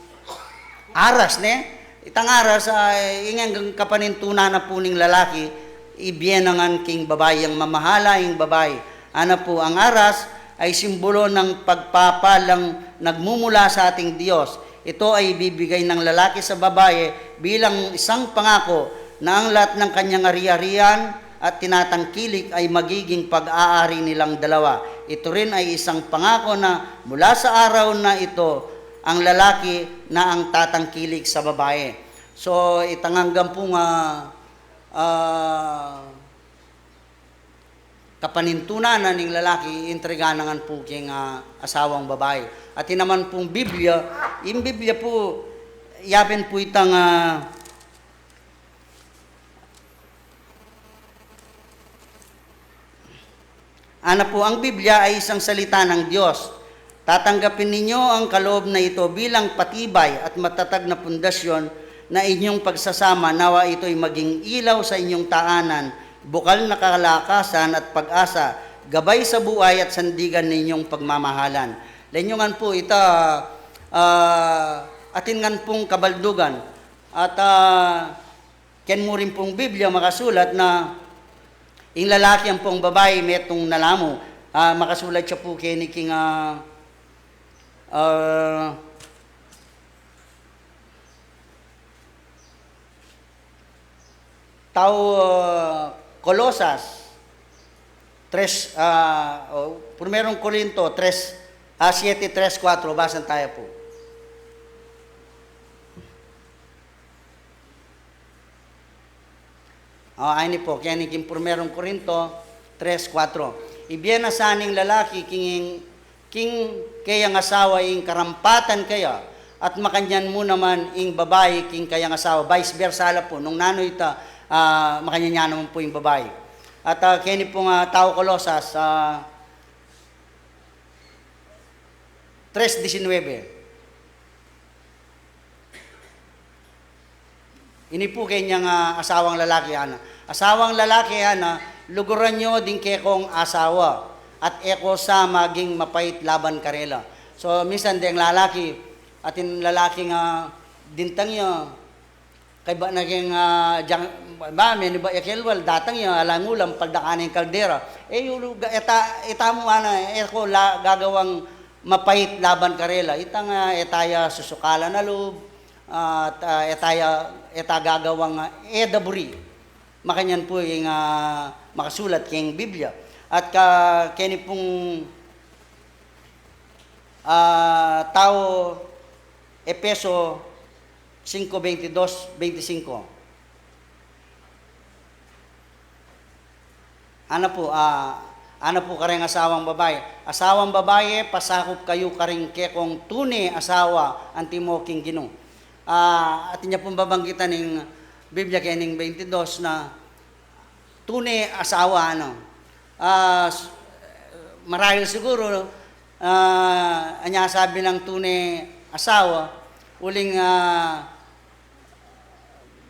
aras, ne? Itang aras, ah, ing anggang kapanintunan na pu ning lalaki, ibie na ngan king babai, yang mamahala ing babai. Ana pu, ang aras ay simbolo ng pagpapalang nagmumula sa ating Dios. Ito ay ibibigay ng lalaki sa babae bilang isang pangako na ang lahat ng kanyang ari-arian at tinatangkilik ay magiging pag-aari nilang dalawa. Ito rin ay isang pangako na mula sa araw na ito, ang lalaki na ang tatangkilik sa babae. So, itang anggang pung, ah, ah, kapanintunan na ning lalaki, intriga na ngan pu king, ah, asawang babai. Atin naman pung Biblia, ing Biblia pu, yapin pu itang, ah, ana pu, ang Biblia ay isang salita ng Diyos. Tatanggapin ninyo ang kaloob na ito bilang patibay at matatag na pundasyon na inyong pagsasama. Nawa ito'y maging ilaw sa inyong tahanan, bukal na kalakasan at pag-asa, gabay sa buhay at sandigan ninyong pagmamahalan. Lenyungan pu ita, ah, atin ngan pung kabaldugan. At, ah, ken mu rin pung Biblia makasulat na ing lalaki ampong babai metung na la mu. Ah, makasulat ya pu keni king, ah, ah, tau, ah, Kolosas tres, ah, o, Primerong Korinto tres, ah, siete tres kuatro, basan taya pu. O, ini pu, keni king Primerong Korinto tres kuatro. Ibie na sa ning lalaki king, king keyang asawa ing karampatan keya, at makanyan mu naman ing babai king keyang asawa, vice versa la pu, nung nanu ita, ah, makanyan ya naman pu ing babai. At, ah, keni pung, ah, tau Kolosas, ah, tres diecinueve. Ini pu kenyang, ah, asawang lalaki, ana. Asawang lalaki, ana, luguran yu ding kekong asawa, at e ko sa maging mapait laban karela. So, minsan deng lalaki, atin lalaki nga dintang ya, kaybat na keng, ah, dyang, ba, menibat ya kelwal, datang ya, alang ulam, paldakan na ing kaldera. E, yu, ga-, e ta, e tamu, ana, e ko la gagawang mapait laban karela. Itang, ah, e taya susukalan a lub, ah, ta-, e taya, e ta gagawang, ah, e da buri. Makanyan pu ing, ah, makasulat keng Biblia. At ka, keni pung, ah, tau Efeso singko beintidos, beintisingko. Ana pu, ah, ana pu kareng asawang babai. Asawang babai, pasakup kayu karing kekong tune asawa, antimo king Ginu. Ah, atin ya pung babanggitan ning Biblia kening beintidos na tune asawa, ano. Ah, s-, marahil siguro, ah, anya sabi nang tune asawa, uling, ah,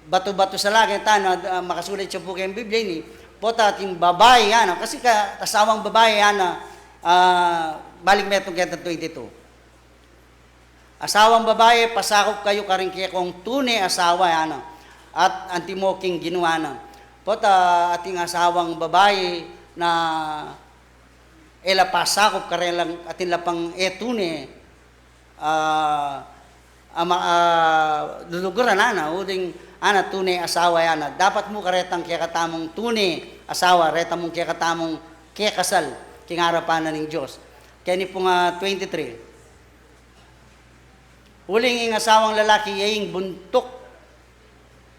batu-batu sa langit, ano, ah, makasulat ya pu keng Biblia ini. Pota atin babai, ano, kasi ka, asawang babai, ano, ah, Balik metung keta twenty-two. Asawang babai, pasakup kayu karing kekong tune asawa, ana. At antimo king ginawa na. Pota, ah, ating asawang babai na e la pasakup karelang atin la pang e tune, ah, ama, ah, luluguran, ana, uling, ana, tune asawa, ana. Dapat mu karetang kekatamung tune asawa, reta mung kekatamung kekasal king arapan na ning Dios. Keni pung, ah, twenty-three. Uling ing asawang lalaki, iya ing buntuk,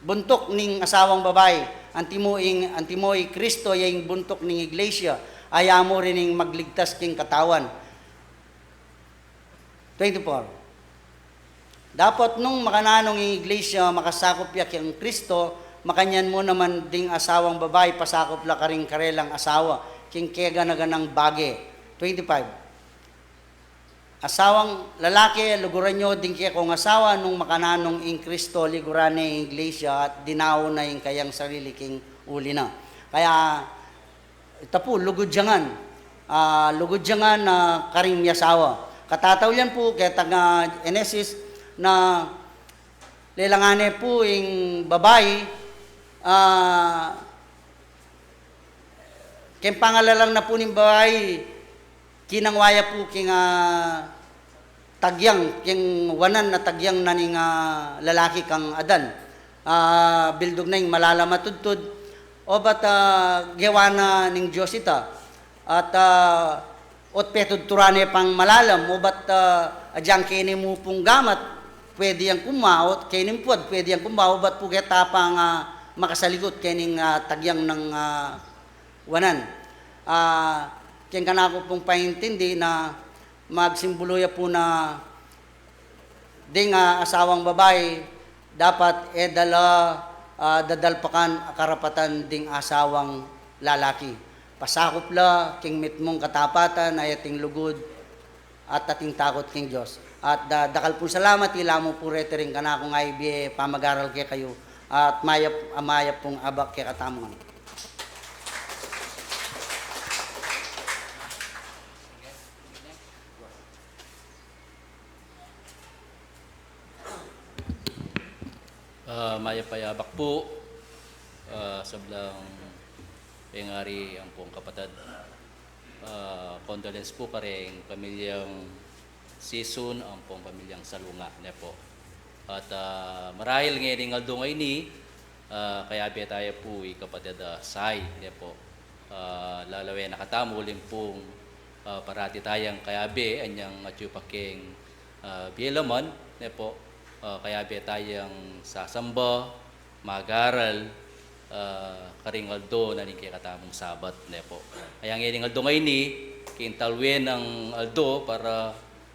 buntuk ning asawang babai. Antimo ing, antimo i Kristo, iya ing buntuk ning iglesia. Aya mu rin ing magligtas king katawan. Twenty-four. Dapot nung makananu ing iglesia, makasakup ya king Kristo, makanyan mu naman ding asawang babai, pasakup la karing karelang asawa, king kegana-ganang bage. Twenty-five. Asawang lalaki, luguran yu ding kekong asawa, nung makananu ing Kristo, liguran ne ing iglesia, at dinaun na ing kayang sarili king uli na. Kaya, ita pu, lugud ya ngan. Ah, lugud ya ngan, ah, karing miyasawa. Katataulian pu, ketang Genesis na lelangan ne pu ing babai, ah, keng pangalalang na pu ning babai, kinangwa ya pu king, ah, tagyang, king wanan na tagyang na ning, ah, lalaki kang Adan. Ah, bildug na ing malalam a tudtud, obat, ah, gewa na ning Dios ita. At, ah, ot petudturan ne pang malalam, obat, ah, agyang keni mu pung gamat, pwede yang kumawa, ot keni mu puad, pwede yang kumawa, obat pu keta pang, ah, makasalikut kening, ah, tagyang nang, ah, wanan. Ah, keng kanaku pung paintindi na magsimbulu ya pu na ding, ah, asawang babai, dapat e da la, ah, dadalpakan a karapatan ding asawang lalaki. Pasakup la king mitmung katapatan, a ating lugud, at ating takut king Dios. At da-, dakal pung salamat, ila mu pu reti ring kanakung ibie pamagaral kekayu, at mayap, a mayap pung abak kekatamu ngan. Ah, mayap a abak pu, ah, sablang pengari ampong kapatad. Ah, condolence pu kareng pamilyang Sison ampong pamilyang Salunga, ne pu. At, ah, marahil ngening aldo ngeni, ah, kayabe taya pu i kapatad a Sai, ne pu. Ah, lalawen na katamu uling pung, ah, parati tayang kayabe, anyang atyu pa keng, ah, bie laman, ne pu, ah, kayabe tayang sasamba, magaral, ah, karing aldo na ning kekatamung Sabat, ne pu. Aya ngening aldo ngeni, king talwen nang aldo para,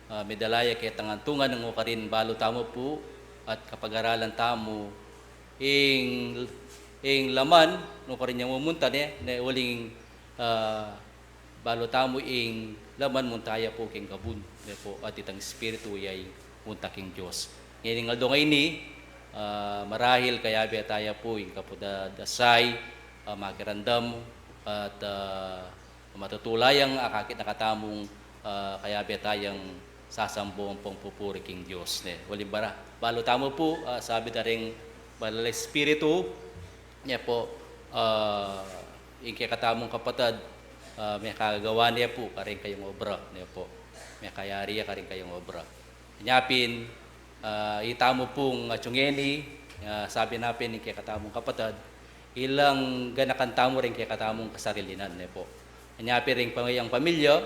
ah, medala ya ketang antungan nung karin balu tamu pu, at kapagaralan tamu, ing, ing laman, nung karin yang mumunta, ne, ne uling, ah, balu tamu ing laman munta ya pu king kabun, ne pu, at itang Espiritu ya ing munta king Dios. Ngening aldo ngeni, ah, marahil kayabe taya pu ing kapatad a Sai, ah, makiramdam, at, ah, matutula yang akakit na katamung, ah, kayabe tayang sasamba ampong pupuri king Dios, ne. Uling bara, balu tamu pu, ah, sabi da ring Banal a Espiritu, ne pu, ah, ing kekatamung kapatad, ah, mekagawa ne pu karing kayung obra, ne pu. Mekayari ya karing kayung obra. Nya pin, ah, itamu pung atyu ngeni, ah, sabi na pin ing kekatamung kapatad, ilang ganakan tamu ring kekatamung kasarilinan, ne pu. Nya pin ring pamiyang pamilya,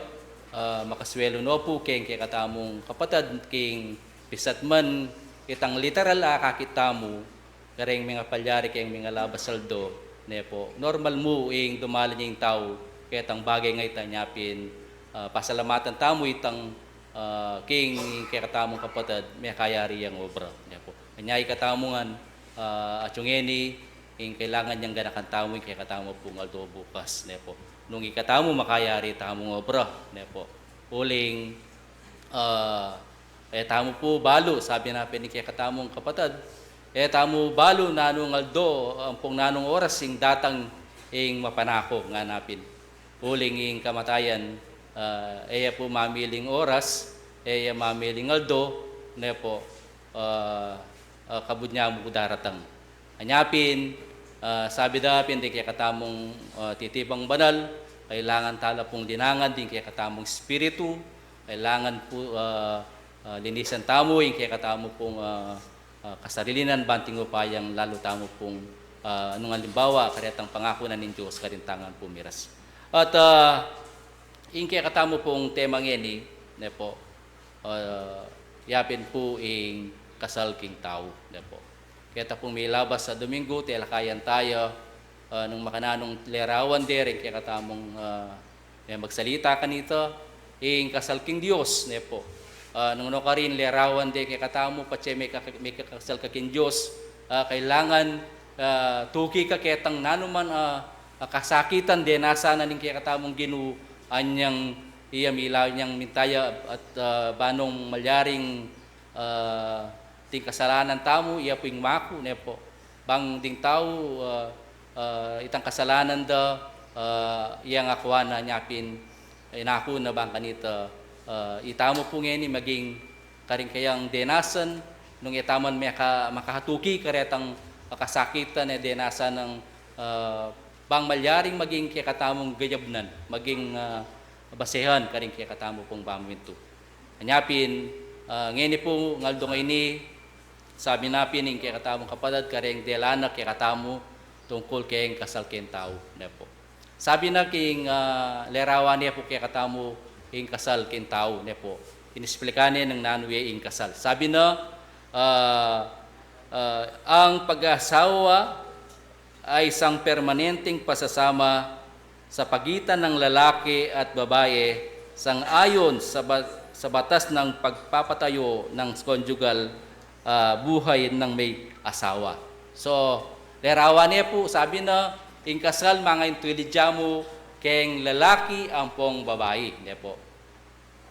ah, makasuelu no pu keng kekatamung kapatad, king pisat man itang literal a akakit tamu, kareng mengapalyari keng mengalabas aldo, ne pu. Normal mu ing dumalan ing tau ketang bage ngeni, nya pin, ah, pasalamatan tamu itang, ah, king kekatamung kapatad, mekayari yang obra, ne pu. Nya ikatamu ngan, ah, atyu ngeni, ing kailangan yang ganakan tamu, ing kekatamu pung aldo bukas, ne pu. Nung ikatamu makayari tamung obra, ne pu. Uling, ah, e tamu pu balu, sabi na pin ing kekatamung kapatad, e tamu balu nanung aldo, ampong nanung oras ing datang ing mapanako, ngana pin. Uling ing kamatayan, ah, e ya pu mamiling oras, e ya mamiling aldo, ne pu, ah, ah, kabud nya mu daratang. Anya pin, ah, sabi da pin ding kekatamung, ah, titipang banal, kailangan tala pung linangan ding kekatamung espiritu, kailangan pu, ah, ah, linisan tamu ing kekatamu pung, ah, ah, kasarilinan, ban king upayang lalu tamu pung, ah, nung alimbawa karetang pangaku na ning Dios karin tangan pumiras. At, ah, ing kekatamu pung tema ngeni, ne pu, ah, yapin pu ing kasal king tau, ne pu. Keta pung milabas a Domingo, telakayan taya, ah, nung makananung lerawan de ring kekatamung, ah, e, magsalita kanita, ing kasal king Dios, ne pu. Ah, nung nukarin lerawan de kekatamu, patse mika-, mikakasal ka king Dios, ah, kailangan, ah, tuki ka ketang nanuman, ah, ah, kasakitan denasan na ning kekatamung Ginu, anyang iya milawan yang mintaya at, ah, banung malyaring, ah, ding kasalanan tamu, iya pu ing maku, ne pu. Bang ding tau, ah, ah, itang kasalanan da, ah, iya nga kuana nya pin, inaku na bang kanita, ah, itamu pu ngeni maging karing kayang denasan, nung e tamu man maka-, makahatuki karetang kasakitan a denasan nang, ah, bang malyaring maging kekatamung gayabnan, maging, ah, basehan karing kekatamu pung pamamintu. Anya pin, ah, ngeni pu, ing aldo ngeni, sabi na pin ing kekatamung kapatad kareng dela na kekatamu tungkul keng kasal keng tau, ne pu. Sabi na king, ah, lerawan ne pu kekatamu ing kasal king tau, ne pu. Inisplika ne nung nanu ya ing kasal. Sabi na, ah, ah, ang pag-asawa ay isang permanenteng pasasama sa pagitan ng lalaki at babae, sang-ayon sa ba-, sa batas ng pagpapatayo ng konjugal, ah, buhay ng may asawa. So, lerawan ne pu, sabi na, ing kasal mangaintulid ya mu keng lalaki ampong babai, ne pu.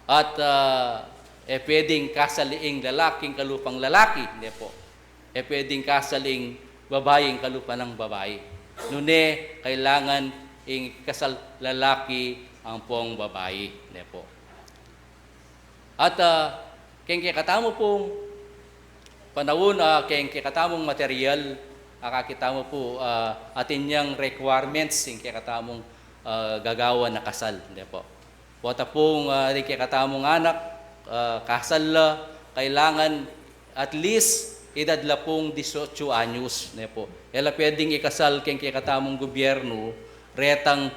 At, ah, e pwedeng kasal ing lalaki king kalupang lalaki, ne pu. E pwedeng kasal ing babai king kalupa nang babai. Nune, kailangan ing kasal lalaki ampong babai, ne pu. At, ah, keng kekatamu pung panaun, ah, keng kekatamung material, akakit tamu pu, ah, atin yang requirements ing kekatamung, ah, gagawan a kasal, ne pu. Pota pung, ah, ring kekatamung anak, ah, kasal la, kailangan at least edad la pung dieciocho anyos, ne pu. E la pwedeng ikasal keng kekatamung gobyernu retang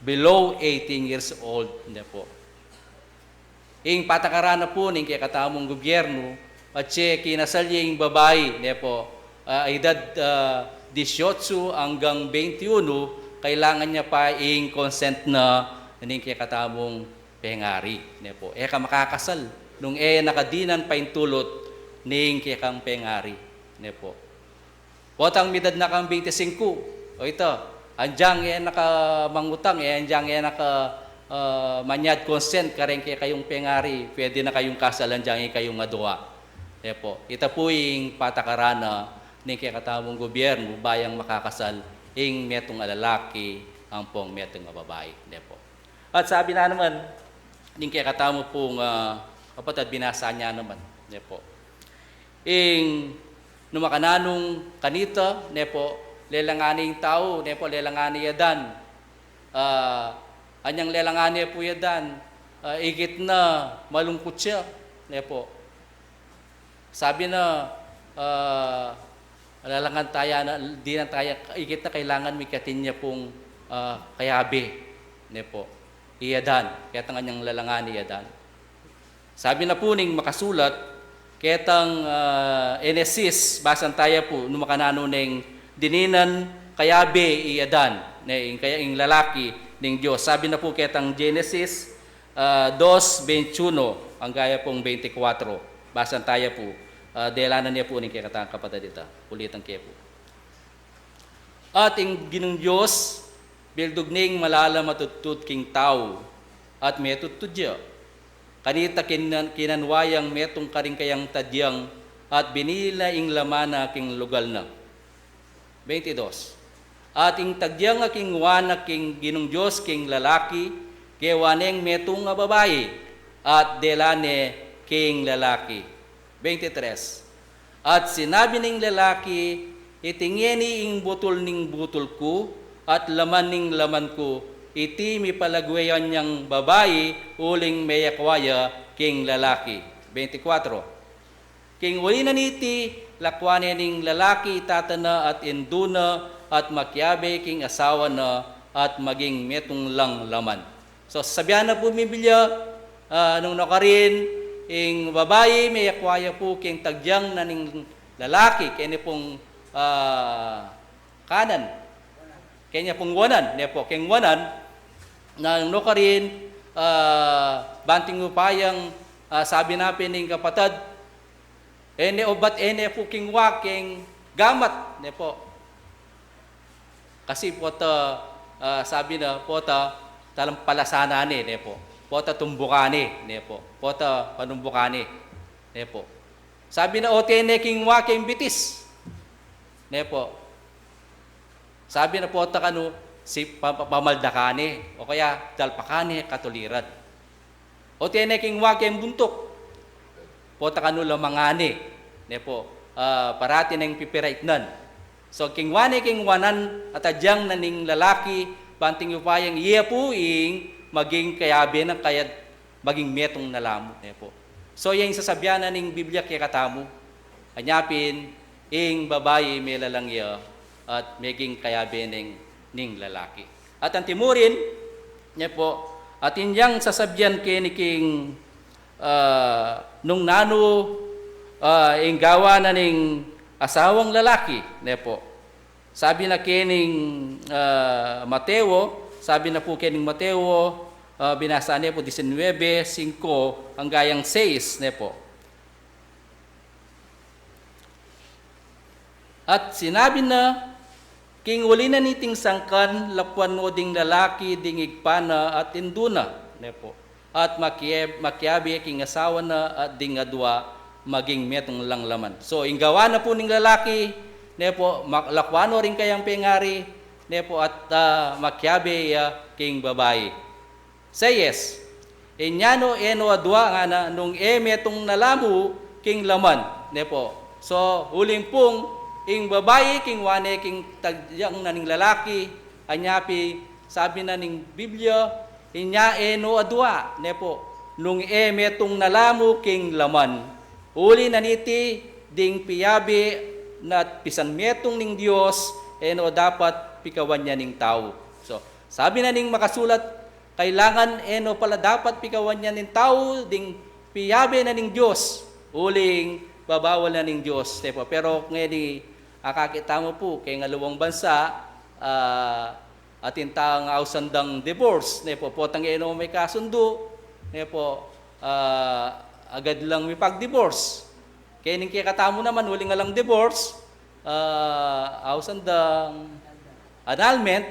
below eighteen years old, ne pu. Ing patakaran na pu ning kekatamung gobyernu, patse kinasal ya ing babai, ne pu, ah, edad, ah, dieciocho anggang veintiuno, kailangan ya pa ing consent na ning kekatamung pengari, ne pu. E ka makakasal nung e na ka dinan paintulut ning kekang pengari, ne pu. Potang midad na kang beinti singku, o ita, anyang e na ka mangutang, e, anyang e na ka, ah, manyad consent kareng kekayung pengari, pwede na kayung kasal anyang ikayung adua. E pu, ita pu ing patakaran na ning kekatamung gobyernu, bayang makakasal ing metung a lalaki ampong metung a babai, ne pu. At sabi na naman ning kekatamu pung, ah, kapatad, binasa ne naman, ne pu. Ing nung makananu kanita, ne pu, lelangan ne ing tau, ne pu, lelangan ne i Adan. Ah, anyang lelangan ne pu i Adan, ah, ikit na malungkut ya, ne pu. Sabi na, ah, lalangan taya na, dinan taya, ikit na kailangan mi katin ya pung, ah, kayabe, ne pu. I Adan, ketang anyang lalangan i Adan. Sabi na pu ning makasulat, ketang, ah, Henesis, basan taya pu, nung makananu neng dininan kayabe i Adan, ne, ing kaya, ing lalaki ning Dios. Sabi na pu ketang Genesis, ah, dos veintiuno, angga ya pung veinticuatro. Basan taya pu, ah, delanan ne pu ning kekatang kapatad ita. Ulitan ke pu. At ing Ginung Dios, bildug ne ing malalam a tudtud king tau, at metudtud ya. Kanita kinan-, kinanwa yang metung karing kayang tadyang, at binili na ing laman na king lugal na. Veintidos. At ing tadyang a kinwa na king Ginung Dios king lalaki, gewa neng metung a babai, at dela ne king lalaki. Twenty-three. At sinabi ning lalaki, "Iti ngeni ing butul ning butul ku, at laman ning laman ku, iti mipalagwean yang babai, uling meyakwa ya king lalaki." Twenty-four. King uli na niti, lakwan ne ning lalaki i tata na at indu na, at makiabe king asawa na, at maging metung lang laman. So, sasabian na pu ning Biblia, ah, nung nukarin, ing babai, meyakwa ya pu king tagyang na ning lalaki, keni pung, ah, kanan. Keni pung wanan, ne pu, king wanan, na nukarin, ah, banting upayang, ah, sabi na pin ning kapatad, e ne, o bat e ne pu kingwa king gamat, ne pu. Kasi pota, ah, sabi na, pota talampalasan ne, ne pu. Pota tumbukan ne, ne pu. Pota panumbukan ne, ne pu. Sabi na, o tene kingwa king bitis, ne pu. Sabi na, pota kanu si pa-, pa-, pamaldakan ne, o kaya dalpakan ne katuliran. O tene kingwa king buntuk, pota kanu lamangan ne, ne pu, ah, parati neng pipiraitnan. So, kingwa ne king wanan at agyang na ning lalaki, banting upayang iya pu ing maging kayabe na kaya maging metung na lamu, ne pu. So, yang sasabian na ning Biblia kekatamu, anya pin, ing babai melalang ya, at meging kayabe neng ning lalaki. At anti mu rin, ne pu, at inyang sasabian keni king, ah, nung nanu, ah, ing gawa na ning asawang lalaki, ne pu. Sabi na kening, ah, Mateo, sabi na pu kening Mateo, ah, binasa ne pu diecinuebe cinco angga yang seis, ne pu. At sinabi na, king uli na niting sangkan, lakwan no ding lalaki ding ibpa na at indu na, ne pu. At makiab-, makiabe king asawa na at ding adua maging metung lang laman. So, ing gawa na pu ning lalaki, ne pu, mak-, lakwan no ring kayang pengari, ne pu, at, ah, makiabe ya king babai. Seis. Inya no e no adua ngana nung e metung na lamu king laman, ne pu. So, uling pung ing babai kingwa ne king tagyang na ning lalaki, anya pin sabi na ning Biblia, inya e no adua, ne pu, nung e metung na lamu king laman. Uli na niti ding piyabe na at pisan metung ning Dios, e no dapat pikawan ya ning tau. So, sabi na ning makasulat, kailangan e no pala dapat pikawan ya ning tau ding piyabe na ning Dios, uling babawal na ning Dios, ne pu. Pero ngeni, akakit tamu pu, keng aliwang bansa, ah, atin tang ausan dang divorce, ne pu, potang e no mekasundu, ne pu, ah, agad lang mipag-divorce. Kening kekatamu naman, uling alang divorce, ah, ausan dang annulment,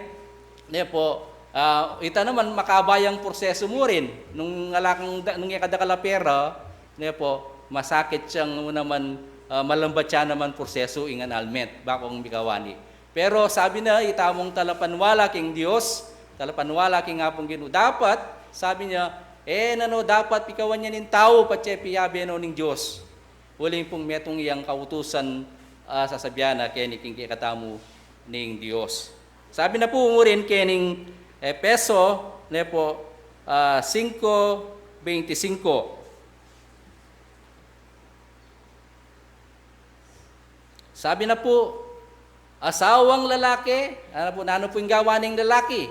ne pu, ah, ita naman makaba yang prosesu mu rin. Nung ala kang da-, nung e ka dakal a pera, ne pu, masakit yang naman, ah, malambat ya naman prosesu ing annulment, bakung mikawani. Pero sabi na, itamung talapaniwala king Dios, talapaniwala king Apung Ginu, dapat, sabi na, e na no dapat pikawan ya ning tau patse piyabe no ning Dios. Uling pung metung yang kautusan, ah, sasabian na keni king kekatamu ning Dios. Sabi na pu mu rin kening Efeso, ne pu, ah, cinco veinticinco. Sabi na pu, asawang lalaki, ano pu, nanu pu ing gawa ning lalaki?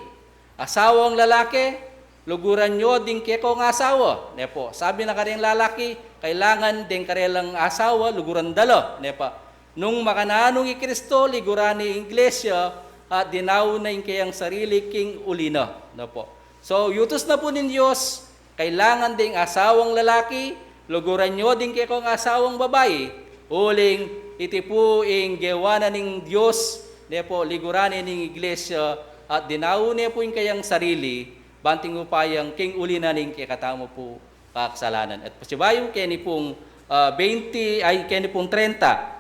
Asawang lalaki, luguran yo ding kekong asawa, ne pu. Sabi na karing lalaki, kailangan ding karelang asawa, luguran da la, ne pu. Nung makananu i Kristo, liguran ne ing iglesia, at dinaun na ing keyang sarili king uli na, ne pu. So, yutus na pu ning Dios, kailangan ding asawang lalaki, luguran yo ding kekong asawang babai, uling iti pu ing gewa na ning Dios, ne pu, liguran ne ning iglesia, at dinaun ne pu ing keyang sarili, banting upayang king uli na ning kekatamu pu kasalanan. At pasibayu keni pung, ah, twenty, ay, keni pung treinta.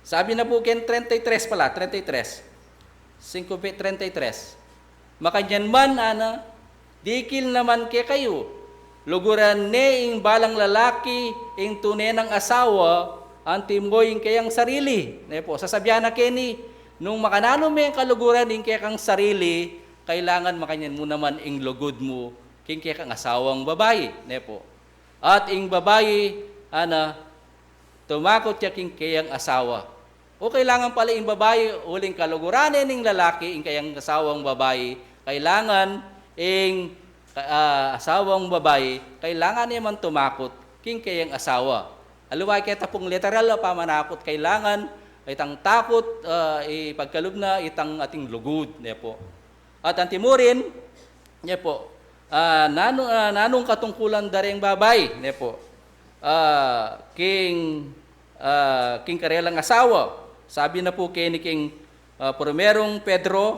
Sabi na pu ken treinta y tres pala, treinta y tres. Cinco treinta y tres. Makanyan man, ana, dikil naman kekayu, luguran ne ing balang lalaki ing tune nang asawa, antimo ing keyang sarili. Ne po, sasabian na keni, nung makananu meng kaluguran ing kekang sarili, kailangan makanyan mu naman ing lugud mu king kekang asawang babai. Ne po. At ing babai, ana, tumakut ya king keyang asawa. O kailangan pala ing babai, uling kaluguran ne ning lalaki, ing keyang asawang babai, kailangan ing, ah, asawang babai, kailangan ne man tumakut king keyang asawa. Aliwa keta pung literal a pamanakut, kailangan itang takut, ah, ipagkalub na itang ating lugud, ne po. At antimurin, ne po, ah, nanu-, ah, nanung katungkulan da reng babai, ne po, ah, king, ah, king karelang asawa. Sabi na po keni king, ah, Primerong Pedro,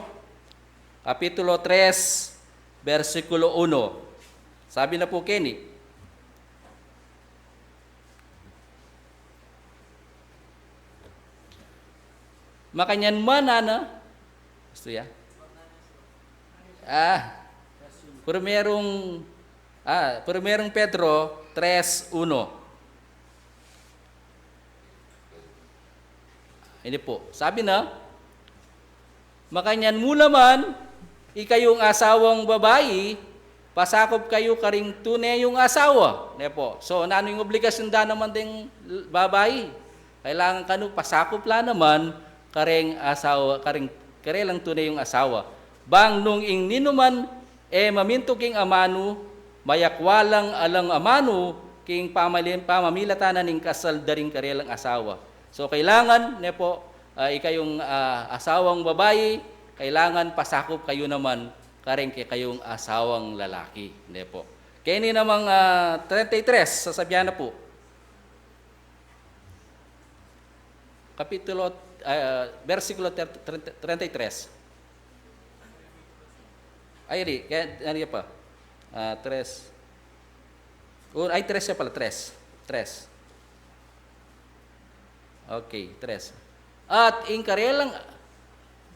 Kapitulo tres, bersikulo uno. Sabi na po keni, makanyan man, ana, gusto ya? Ah, Primerong, ah, Primerong Pedro tres uno. Ini po, sabi na, makanyan mu naman, ikayung asawang babai, pasakup kayu karing tune yung asawa. Ne po. So, nanu yung obligasyon da naman ding babai? Kailangan kanu pasakup la naman karing asawa, karing karelang tune yung asawa. Bang nung ing ninuman e mamintu king amanu, mayakwa lang alang amanu king pamali-, pamamilatan na ning kasal da ring karelang asawa. So, kailangan, ne po, ah, ikayung, ah, asawang babai, kailangan pasakup kayu naman kareng kekayung asawang lalaki, ne po. Keni namang, ah, treinta y tres, sasabian na po. Kapitulo, ah, bersikulo treinta y tres. Ay, di, kaya, ano ya pa? Ah, tres. Oh, ay, tres ya pala, tres. Tres. Okay, tres. At ing karelang,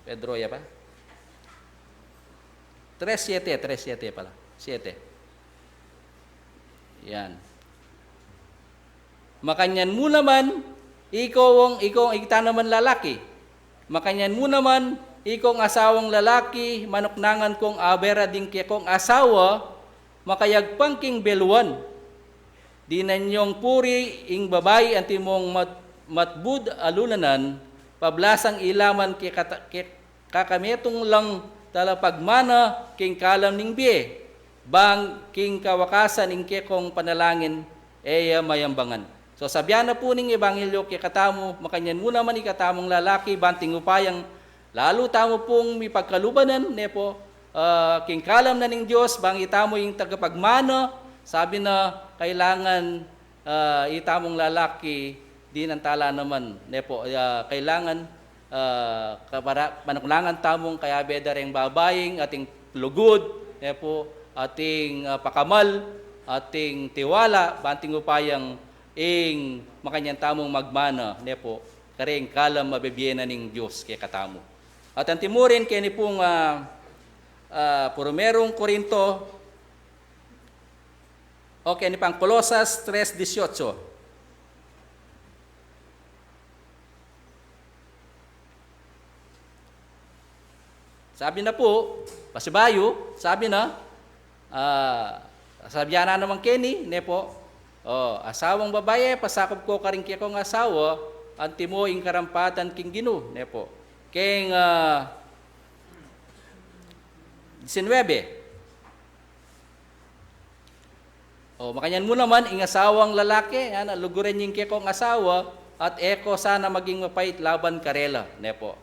Pedro ya pa? Tres siete, tres siete pala. Siete. Yan. Makanyan mu naman, ikong, ikong, ikong naman lalaki. Makanyan mu naman, ikong asawang lalaki, manuknangan kong abera ding kekong asawa, makayagpang king beluan. Dinan yong puri ing babai antimong mat-, matbud a lulanan, pablasang ilaman ke kata-, ke kakametung lang talapagmana king kalam ning bie, bang king kawakasan ing kekong panalangin e ya mayambangan. So, sabian na pu ning ebanghelyo kekatamu, makanyan mu naman ikatamung lalaki, banting upayang lalu tamu pung mipagkalubanan, ne pu, ah, king kalam na ning Dios, bang itamu ing tagapagmana, sabi na kailangan ah, itamung lalaki, dinan tala naman, ne pu, ah, kailangan, ah, kapara-, panuknangan tamung kayabe da reng babaing ating lugud, ne pu, ating, ah, pakamal, ating tiwala, banting upayang ing makanyan tamung magmana, ne pu, karing kalam a bibie na ning Dios kekatamu. At antimurin keni pung, ah, ah, Primerong Korinto, Okay, ini pang Colosas tres dieciocho. Sabi na pu, pasibayu, sabi na, ah, sabian na naman keni, ne pu, o, asawang babai, pasakup ko karing kekong asawa, antimo ing karampatan king Ginu, ne pu. Keng, ah, diecinuebe. O, makanyan mu naman, ing asawang lalaki, yan, luguran ing kekong asawa, at e ko sana maging mapait laban karela, ne pu.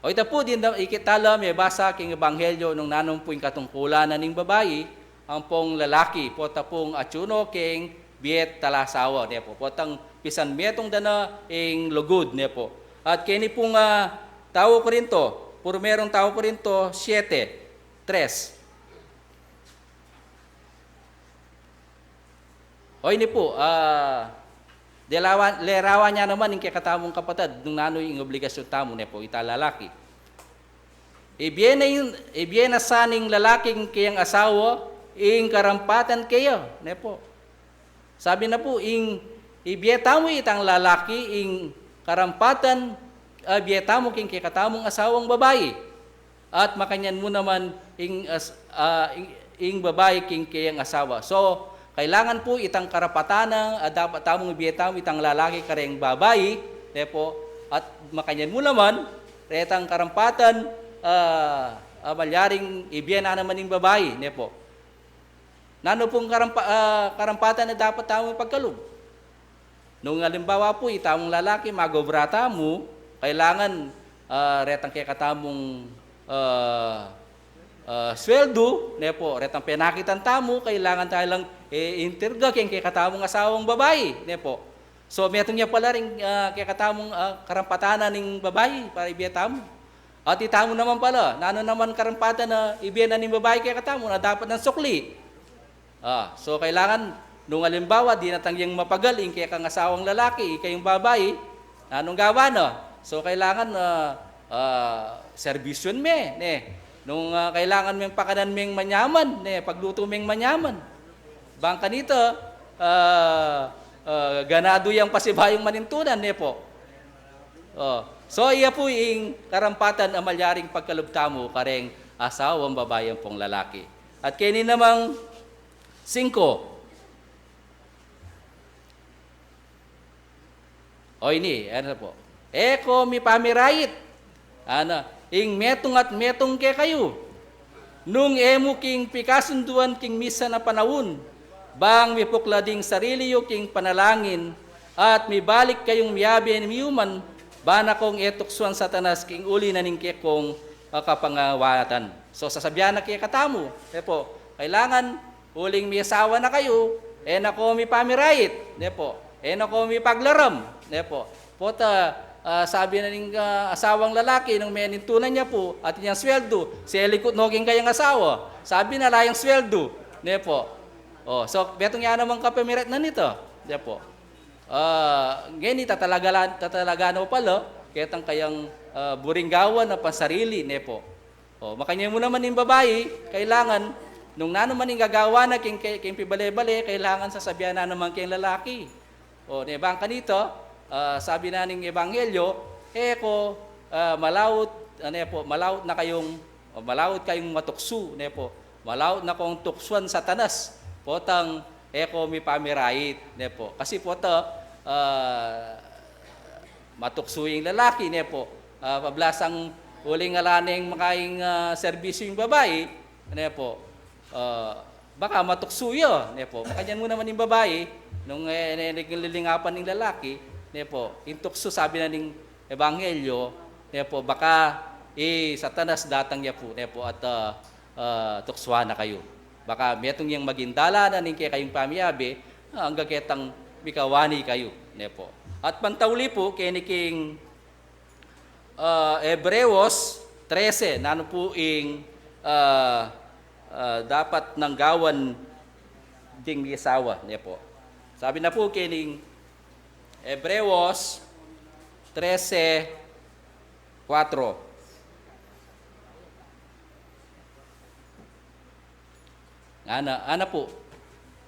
O, ita pu, din da, ikit tala, mebasa king ebanghelyo nung nanung pu ing katungkulan na ning babai, ampong lalaki, pota pung atyu no king bie at asawa, ne pu. Potang pisan metung da na ing lugud, ne pu. At keni pung, ah, Tau Korinto, Primerong Tau Korinto siete, tres. O ini pu, ah, delawan, lerawan ya naman ing kekatamung kapatad, nung nanu ing obligasyun tamu, ne pu, ita lalaki. Ibie na ing, ibie na sa ning lalaki king keyang asawa ing karampatan keya, ne pu. Sabi na pu, ing ibie tamu itang lalaki, ing karampatan, ah, ibie tamu king kekatamung asawang babai. At makanyan mu naman ing as-, ah, ing, ing babai king keyang asawa. So, kailangan pu itang karapatan na, ah, dapat tamung ibie tamu itang lalaki kareng babai, ne pu. At makanyan mu naman, retang karampatan, ah, ah, malyaring ibie na naman ing babai, ne pu. Nanu pung karampa-, ah, karampatan na dapat tamung ipagkalub? Nung alimbawa pu, itamung lalaki, mag-obra tamu, kailangan, ah, retang kekatamung, ah, ah, sweldu, ne pu, retang penakitan tamu, kailangan tamu lang, eh, intirga keng kekatamung asawang babai, ne pu. So, metung ya pala ring, ah, kekatamung, ah, karampatan na ning babai para ibie tamu. At itamu naman pala, nanu naman karampatan na ibie na ning babai kekatamu na dapat nang sukli? Ah, so kailangan, nung alimbawa, dinatang yang mapagal ing kekang asawang lalaki, ikayung babai, nanung gawa na? So kailangan, ah, ah, serbisyun me, ne. Nung, ah, kailangan meng pakanan meng manyaman, ne, paglutu meng manyaman. Bang kanita, ah, ah, ganadu yang pasibayung manintunan, ne pu. Oh. So, iya pu ing karampatan a malyaring pagkalub tamu kareng asawang babai ampong lalaki. At keni namang singko. O ini, ano pu? E ko mipamirait. Ana, ing metung at metung kekayu. Nung e mu king pikasunduan king misan a panaun, bang mipukla ding sarili yu king panalangin, at mibalik kayung miyabe miuman, bana kong e tuksuan Satanas king uli na ning kekong, ah, kapangawatan. So, sasabian na kekatamu, e pu, kailangan uling miyasawa na kayu, e na ko mipamirait, ne pu, e na ko mipaglaram, ne pu. Pota, ah, sabi na ning, ah, asawang lalaki, nung menintunan ya pu, atin yang sweldu, selikut no king kayang asawa. Sabi na, ala yang sweldu, ne pu. O, so, metung ya namang kapamirait na nita, ne pu. Ah, ngeni tatalaga-, tatalaga no pala ketang kayang, ah, buring gawan a pansarili, ne pu. O, makanyan mu naman ing babai, kailangan, nung nanu man ing gagawa na king, king, king pibale-bale, kailangan sasabian na naman king lalaki. O, ne, bang kanita, ah, sabi na ning ebanghelyo, e ko, ah, malaut, ah, ne pu, malaut na kayung, o, malaut kayung matuksu, ne pu. Malaut na kong tuksuan Satanas, potang e ko mipamirait, ne pu. Kasi pota, ah, matuksu ing lalaki, ne pu. Ah, pablasang uling ala neng makaing, ah, serbisyu ing babai, ne pu. Ah, baka matuksu ya, ne pu. Makanyan mu naman ing babai, nung, eh, ne, ne, lilingapan ning lalaki, ne pu. Ing tuksu, sabi na ning ebanghelyo, ne pu, baka i Satanas datang ya pu, ne pu, at, ah, ah, tuksuan na kayu. Baka metung yang maging dalan na ning kekayung pamiyabe, ah, angga ketang mikawani kayu, ne pu. At pantauli pu, keni king, ah, Hebreos trese, nanu pu ing, ah, ah, dapat nang gawan ding misawa, ne pu. Sabi na pu keni king Hebreos trese, kuatro. Ngana, ana pu,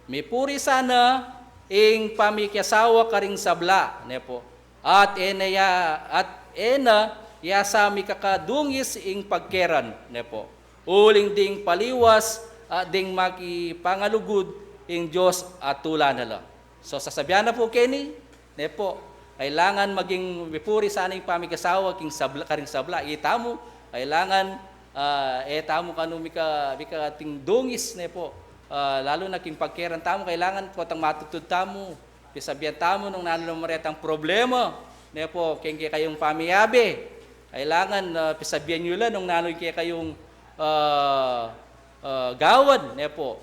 mipuri sana ing pamikiasawa karing sabla, ne pu. At e na ya, at e na ya sa mikakadungis ing pagkeran, ne pu. Uling ding paliwas, at ding makipangalugud ing Dios a tula na la. So, sasabian na pu keni, ne pu, kailangan maging mipuri sana ing pamikiasawa king sabla, karing sabla. Itamu, kailangan, ah, e tamu kanu mika-, mikating dungis, ne pu. Ah, lalu na king pagkeran tamu, kailangan potang matutud tamu, pisabian tamu nung nanu la retang problema, ne pu, keng kekayung pamiyabe. Kailangan, ah, pisabian yu la nung nanu kekayung, ah, ah, gawan, ne pu.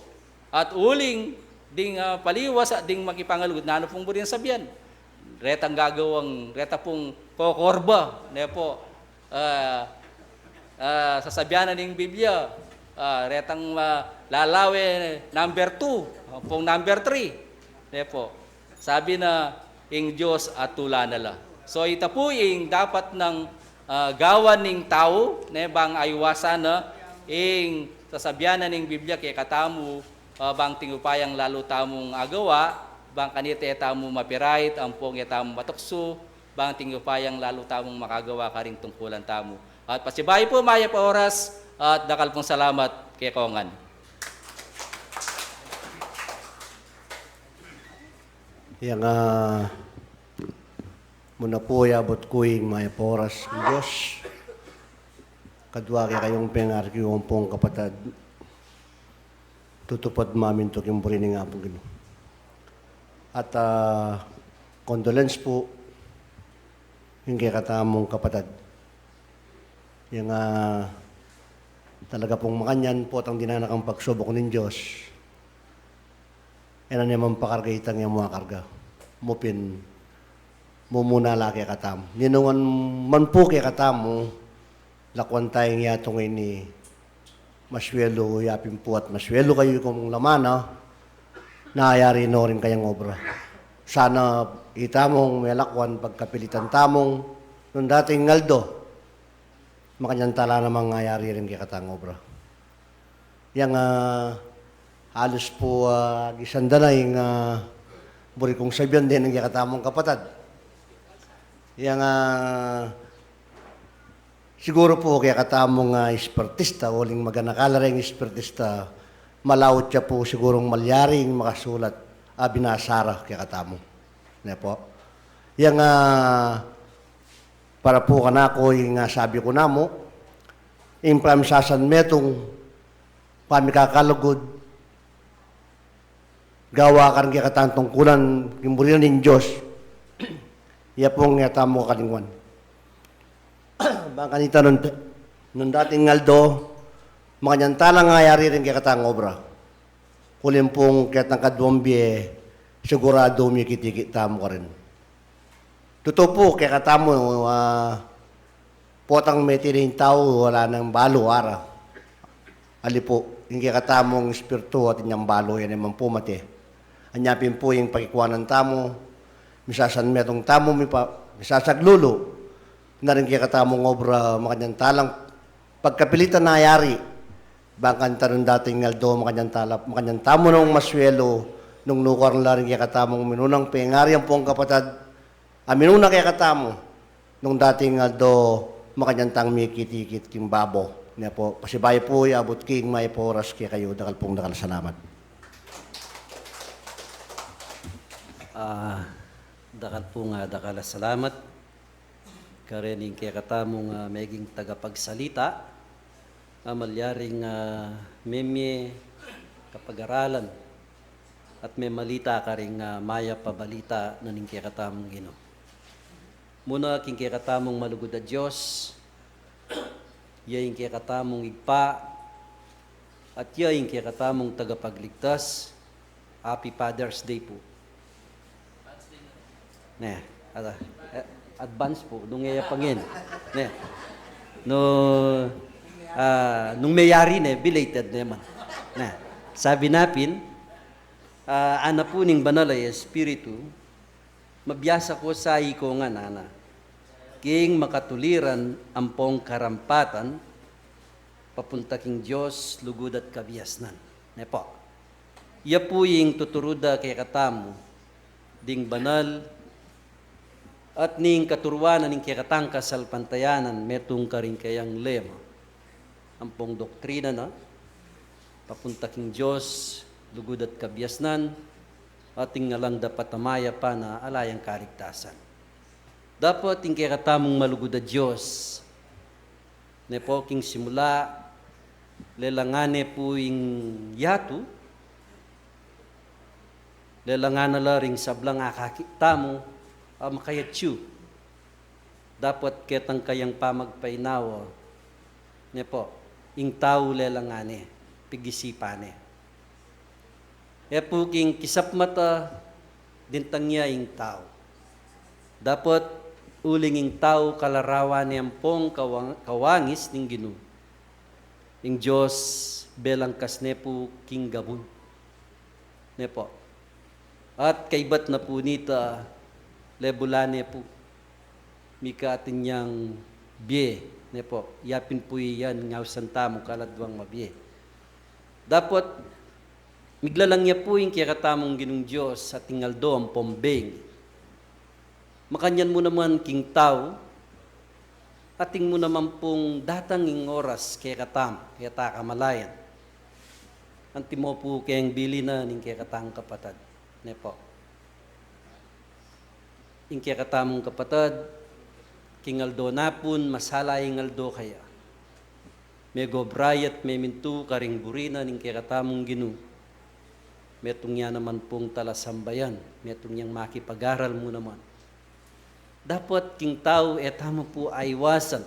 At uling ding, ah, paliwas at ding makipangalugud, nanu pung buri nang sabian? Retang gagawang, reta pung kokorba, ne pu. Ah, ah, sasabian na ning Biblia, ah, retang, ah, lalawe number two, pung number three, ne pu. Sabi na, ing Dios a tula na la. So, ita pu ing dapat nang, ah, gawan ning tau, ne, bang ayuasan na ing sasabian na ning Biblia kekatamu, ah, bang tingyupayang lalu tamung agawa, bang kanita e tamu mapirait, ampong e tamu matuksu, bang tingyupayang lalu tamung makagawa karing tungkulan tamu. At pasibayu pu, mayap a oras, at dakal pung salamat kekongan. Yang, ah, muna pu, yabut ku ing mayap a oras ning Dios. Kadua kekayung pengarki ampong kapatad, tutupad mamintu king buri ning Apung Ginu. At, ah, condolence pu ing kekatamung kapatad. Yang, ah, talaga pung makanyan, potang dinanak ing pagsubuk ning Dios, e na ne man pakarga itang e mu akarga. Mu pin, mumuna la kekatamu. Ninungan man pu kekatamu, lakuan taya ing yatu ngeni, masuelu ya pin pu at masuelu kayu, ikong lamana, nayari no ring kayang obra. Sana itamung melakuan, pagkapilitan tamung nung dating aldo, makanyan tala namang ayari ring kekatang obra. Yang, ah, halus pu, ah, gisan da na ing, ah, buri kung sabian deng kekatamung kapatad. Yang, ah, siguru pu kekatamung, ah, espiritista, uling maganaka la ring espiritista, malaut ya pu sigurung malyaring makasulat a binasa ra kekatamu. Ne pu? Yang, ah, para pu kanaku ing, ah, sabi ku namu, ing pamisasan metung, pamikakalugud, gawa karing kekatang tungkulan king buri ning Dios, iya pung e tamu kakalingwan. Bang kanita nung, nung dating aldo, makanyan talang ayari ring kekatang obra. Uling pung ketang kaduang bie, siguradu mikit-ikit tamu karin. Tutu pu, kekatamu, ah, potang mete ne ing tau, ala nang balu, ara. Ali pu, ing kekatamung espiritu atin yang balu, e ne man pu mate. Anya pin pu ing pakikuanan tamu, misasan metung tamu, mipa-, misasaglulu na ring kekatamung obra, makanyan talang pagkapilitan ayari. Bang kanita nung dating aldo, makanyan tala, makanyan tamu nung masuelu, nung nukarin la ring kekatamung minunang pengari ampong kapatad a minuna kekatamu nung dating aldo, makanyan tang mikit-ikit king babo. Ne pu, pasibayu pu, yabut king mayap a oras kekayu, dakal pung dakal a salamat. Ah, dakal pung, ah, dakal a salamat karening kekatamung, ah, meging tagapagsalita, a malyaring, ah, memie kapag-aralan at memalita karing, ah, mayap a balita na ning kekatamung Ginu. Muna king kekatamung malugud a Dios, iya ing kekatamung Ibpa, at iya ing kekatamung tagapagligtas. Happy Father's Day pu. Ne, ala, eh, advance pu, nung e ya pangin. Ne, no, ah, nung meyari ne, belated ne man. Ne, sabi na pin, ah, ana pu ning Banal a Espiritu, mabiasa ko sa iko ngan, ana, king makatuliran ampong karampatan, papunta king Dios, lugud at kabiasnan. Ne pu. Iya pu ing tuturu da kekatamu ding banal at ning katuruan na ning kekatang kasalpantayanan, metung karing kayang lema ampong doktrina na, papunta king Dios, lugud at kabiasnan, at ing alang dapat a mayap a ala yang kaligtasan. Dapot ing kekatamung malugud a Dios, ne pu, king simula, lelangan ne pu ing yatu, lelangan na la ring sablang akakit tamu a makayatsu. Dapot ketang kayang pamagpainawa, ne pu, ing tau lelangan ne, pigisipan ne. E pu king kisapmat a dintang ya ing tau. Dapot uling ing tau kalarawan ne ampong kawang-, kawangis ning Ginu. Ing Dios belangkas ne pu king gabun. Ne pu. At kaybat na pu nita, lebulan ne pu. Mika atin yang bie, ne po, yapin pu yan ing ausan tamu kaladwang mabie. Dapot, miglalang ya pu ing kekatamung Ginung Dios ating aldo ampong bengi. Makanyan mu naman king tau, ating mu naman pung datang ing oras kekatamu, keta kamalayan. Antimo pu keng bili na ning kekatang kapatad. Ne po. Ing kekatamung kapatad, king aldo na pun, masala ing aldo kaya. Megobra ya't memintu karing buri na ning kekatamung Ginu. Metung ya naman pung talasambayan, metung yang makipag-aral mu naman. Dapot king tau e tamu pu aiwasan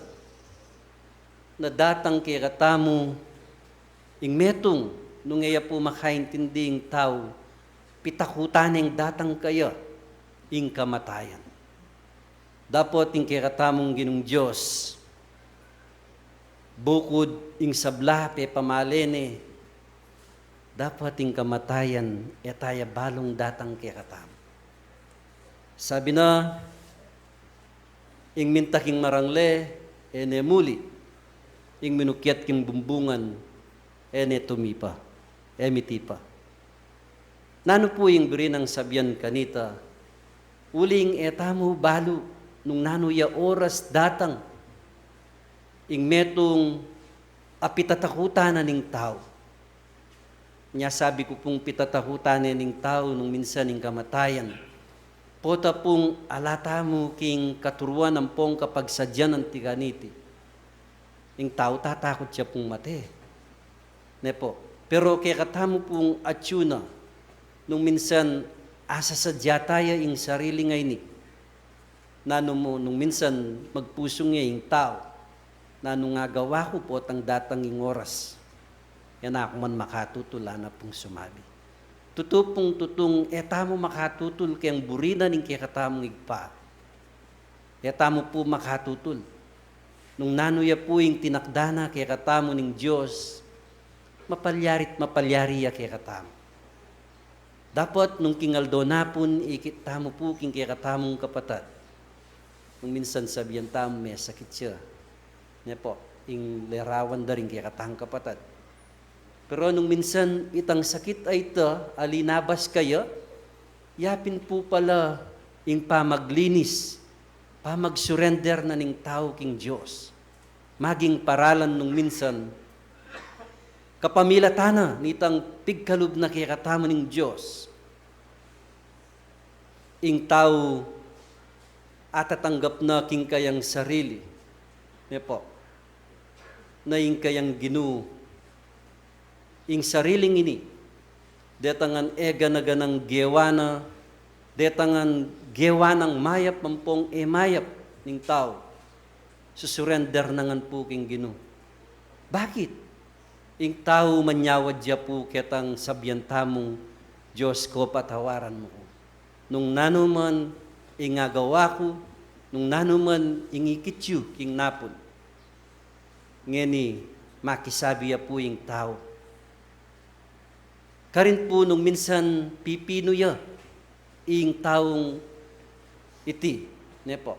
na datang kekatamu ing metung nung e ya pu makaintindi ing tau, pitakutan neng datang kaya ing kamatayan. Dapot ing kekatamung Ginung Dios, bukud ing sabla pepamale ne, dapot ing kamatayan e ta ya balung datang kekatamu. Sabi na, ing minta king marangle, e ne muli, ing minukyat king bumbungan, e ne tumipa, e mitipa. Nanu pu ing buri nang sabian kanita, uling e tamu balu nung nanu ya oras datang ing metung a pitatakutan na ning tau. Nya sabi ku pung pitatakutan ne ning tau nung minsan ing kamatayan. Pota pung ala tamu king katuruan ampong kapagsadyan anti kaniti, ing tau tatakut ya pung mate. Ne po. Pero kekatamu pung atyu na, nung minsan asasadya ta ya ing sarili ngeni. Nanu mu, nung minsan magpusung ya ing tau, nanu ing agawa ku potang datang ing oras? E na ku man makatutul, ala na pung sumabi. Tutu pung tutung e tamu makatutul keng buri na ning kekatamung Ibpa. E tamu pu makatutul. Nung nanu ya pu ing tinakda na kekatamu ning Dios, mapalyari't mapalyari ya kekatamu. Dapot nung king aldo na pun ikit tamu pu king kekatamung kapatad, nung minsan sabian tamu mesakit ya, ne po, ing lerawan da ring kekatang kapatad. Pero nung minsan itang sakit a ita a linabas kaya, yapin pu pala ing pamaglinis, pamagsurrender na ning tau king Dios. Maging paralan nung minsan kapamilatan na nitang pigkalub na kekatamu ning Dios, ing tau atatanggap na king kayang sarili, ne po, na ing kayang Ginu, ing sariling ini, detang e gana-ganang gewa na, detang gewa nang mayap ampong e mayap ning tau, susurrender na ngan pu king Ginu. Bakit? Ing tau manyawad ya pu ketang sabian tamung, Dios ko, patawaran mu ku. Nung nanu man ing agawa ku, nung nanu man ing ikit yu king napun. Ngeni, makisabi ya pu ing tau. Karin pu nung minsan pipinu ya ing taung iti, ne po.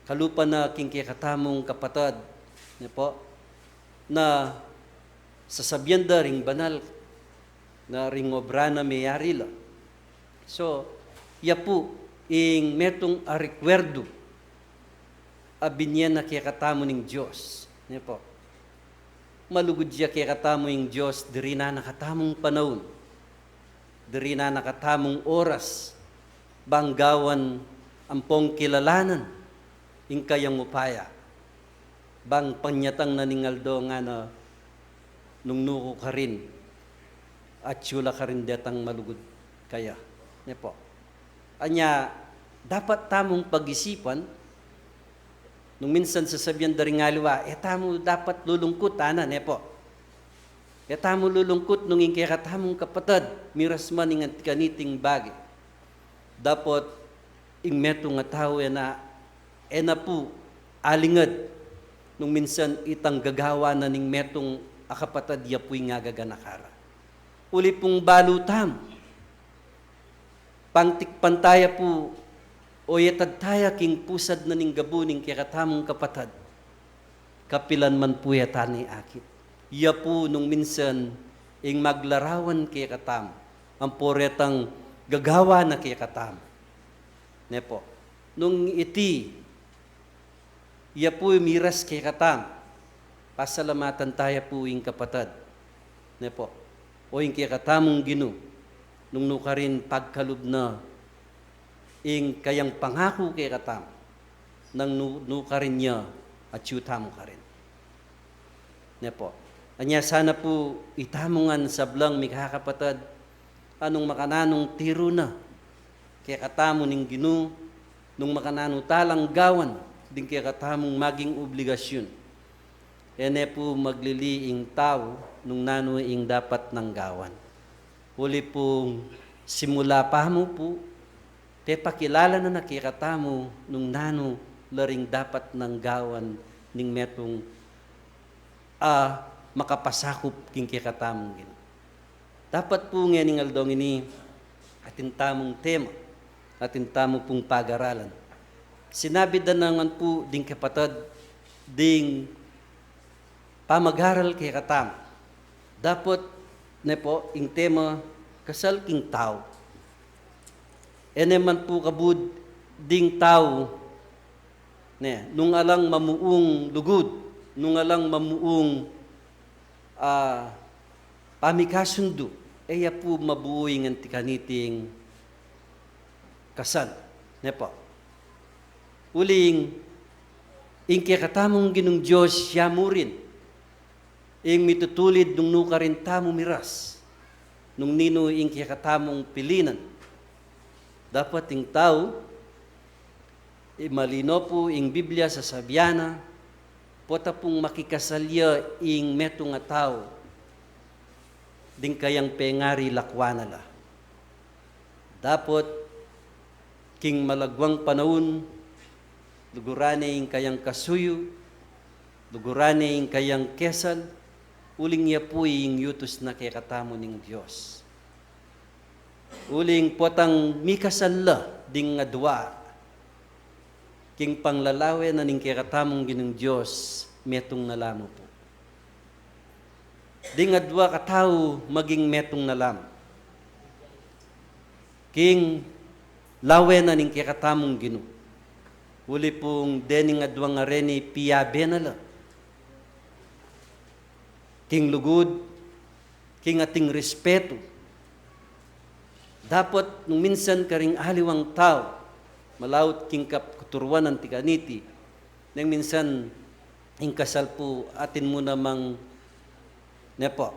Kalupa na king kekatamung kapatad, ne po, na sasabian da ring banal na ring obra na meyari la. So, ya pu ing metung a rekuerdu a binye na kekatamu ning Dios, ne po. Malugud ya kekatamu ing Dios diri na nakatamung panaun, diri na nakatamung oras, bang gawan ampong kilalanan ing kayang upaya. Bang panyatang na ning aldo ngana, nung nuku karin, atyu la karin detang malugud kaya, ne po. Anya, dapat tamung pag-isipan, nung minsan sasabian da ring aliwa, e tamu dapat lulungkut, ana, ne po. E tamu lulungkut nung ing kekatamung kapatad, miras man ing anti kaniting bage. Dapot ing metung a tau e na, e na pu alingad nung minsan itang gagawa na ning metung a kapatad ya pu ing agaganaka ra. Uli pung balu tamu, pangtikpan ta ya pu o yetad ta ya king pusad na ning gabu ning kekatamung kapatad. kapilan man pu e ta ne akit. Iya pu nung minsan ing maglarawan kekatamu, ampo retang gagawan na kekatamu. Ne pu. Nung iti, iya pu miras kekatamu, pasalamatan taya pu ing kapatad. Ne pu. O ing kekatamung Ginu, nung nukarin pagkalub na ing kayang pangaku kekatamu, nang nu-, nukarin ya atyu tamu karin. Ne pu. Anya sana pu itamu ngan sablang mikakapatad, a nung makananung tiru na kekatamu ning Ginu, nung makananu talang gawan ding kekatamung maging obligasyun. E ne pu maglili ing tau nung nanu ing dapat nang gawan. Uli pung simula pa mu pu, pepakilala na na kekatamu nung nanu la ring dapat nang gawan ning metung a makapasakup king kekatamung Ginu. Dapat pu ngening aldong ini, atin tamung tema, atin tamu pung pagaralan. Sinabi da na ngan pu ding kapatad, ding pamagaral kekatamu. Dapot ne pu ing tema, kasal king tau. E ne man pu kabud ding tau, ne, nung alang mamuung lugud, nung alang mamuung, ah, pamikasundu, e ya pu mabuu ing anti kaniting kasal. Ne pu. Uling, ing kekatamung Ginung Dios ya mu rin ing mitutulid nung nukarin tamu miras, nung ninu ing kekatamung pilinan. Dapat ing tau, i malino pu ing Biblia sasabian na, pota pung makikasal ya ing metung a tau, ding kayang pengari lakwan na la. Dapot king malagwang panaun, luguran ne ing kayang kasuyu, luguran ne ing kayang kesal, uling ya pu ing yutus na kekatamu ning Dios. Uling potang mikasal la ding adua, king panglalawe na ning kekatamung Ginung Dios, metung na la mu pu. Ding adua katau maging metung na la mu. King lawe na ning kekatamung Ginu. Uli pung dening aduang areni piyabe na la. King lugud, king ating respetu. Dapot nung minsan karing aliwang tau, malaut king kap-, kuturuan anti kaniti, neng minsan ing kasal pu atin mu namang, ne pu.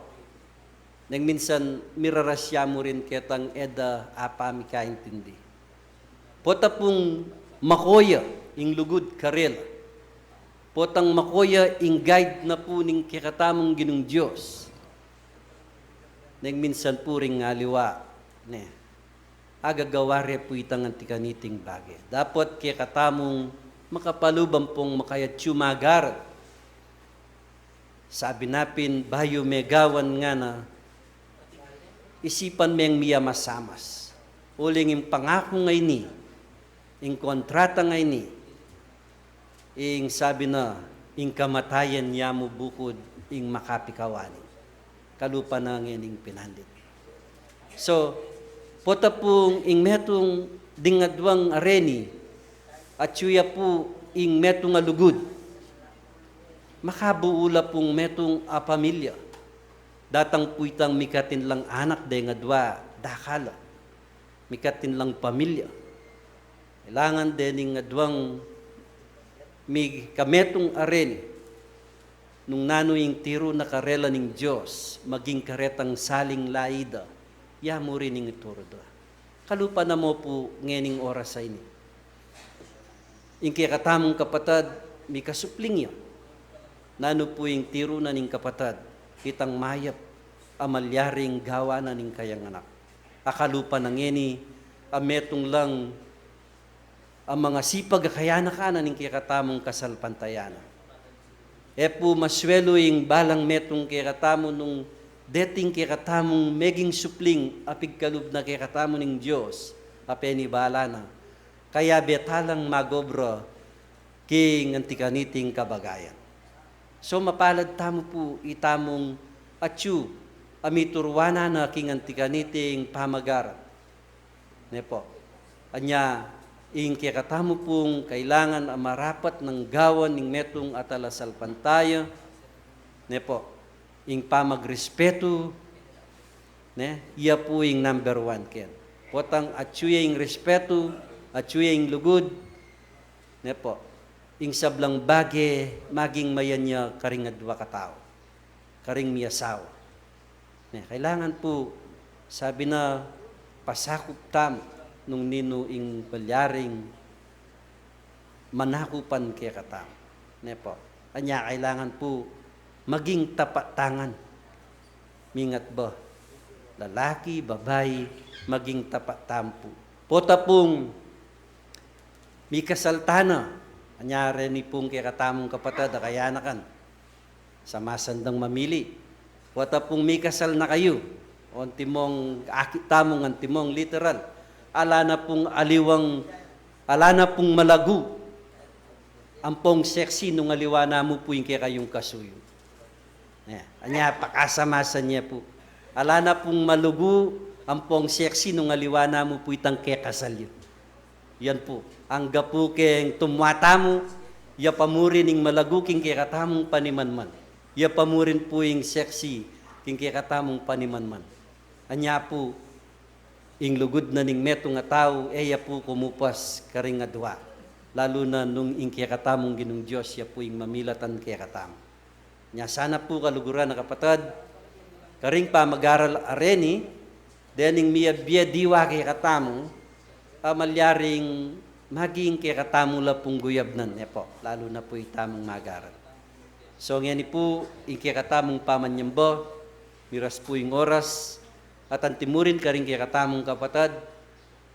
Neng minsan miraras ya mu rin ketang e da apa mikaintindi. Pota pung makoya ing lugud karela. Potang makoya ing guide na pu ning kekatamung Ginung Dios. Neng minsan pu ring aliwa, ne, agagawa re pu itang anti kaniting bage. Dapot kekatamung makapaluban pung makayatyu magarat. Sabi na pin, bayu megawan ngana, isipan meng miyamasamas. Uling ing pangaku ngeni, ing kontrata ngeni, ing sabi na, ing kamatayan ya mu bukud ing makapikawani. Kalupa na ngening pinandit. So, pota pung ing metung ding aduang areni, atyu ya pu ing metung a lugud. Makabuu la pung metung a pamilya. Datang pu itang mikatin lang anak deng adua, dakal la. Mikatin lang pamilya. Kailangan dening aduang mikametung areni. Nung nanu ing tiru na karela ning Dios, maging karetang saling laida, ya mu rin ing ituru da. Kalupa na mu pu ngening oras a ini. Ing kekatamung kapatad, mikasupling ya. Nanu pu ing tiru na ning kapatad, itang mayap a malyaring gawa na ning kayang anak. Akalupa na ngeni, a metung lang a mangasipag a kayanakan na ning kekatamung kasalpantayanan. E pu masuelu ing balang metung kekatamu nung deting kekatamung meging supling a pigkalub na kekatamu ning Dios a penibala na. Kayabe ta lang magobra king anti kaniting kabagayan. So, mapalad tamu pu itamung atyu a mituruan na king anti kaniting pamagaran. Ne po. Anya, ing kekatamu pung kailangan a marapat nang gawan ning metung a talasalpantaya, ne po, ing pamagrespetu, ne, iya pu ing number one ken. Potang atyu ya ing respetu, atyu ya ing lugud, ne po, ing sablang bage maging mayan ya karing adwa katau, karing miasawa. Ne, kailangan pu, sabi na, pasakup tamu nung ninu ing balyaring manakupan kekatamu. Ne po. Anya kailangan pu maging tapat tangan. Mingat ba? Lalaki, babai, maging tapat tamu pu. Pota pung mikasal tana, anya reni pung kekatamung kapatad a kayanakan, sa masandang mamili. Pota pung mikasal na kayu, o antimong akit tamung antimong literal. Ala na pung aliwang, ala na pung malagu ampong sexy nung aliwa na mu pu ing kekayung kasuyu. Ne, anya pakasamasan ya pu. Ala na pung malugu ampong sexy nung aliwa na mu pu itang kekasal yu. Yan pu. Angga pu keng tumwa tamu, ya pa mu rin ing malagu king kekatamung panimanman. Ya pa mu rin pu ing sexy king kekatamung panimanman. Anya pu, ing lugud na ning metung a tau, e ya pu kumupas karing adwa. Lalu na nung ing kekatamung Ginung Dios ya pu ing mamilatan kekatamu. Nya sana pu kaluguran a kapatad, karing pamagaral a reni, dening miyabie diwa kekatamu, a malyaring maging kekatamu la pung guyabnan, e po, lalu na pu itamung magaral. So, ngeni pu, ing kekatamung pamanyamba, miras pu ing oras, at anti mu rin karing kekatamung kapatad,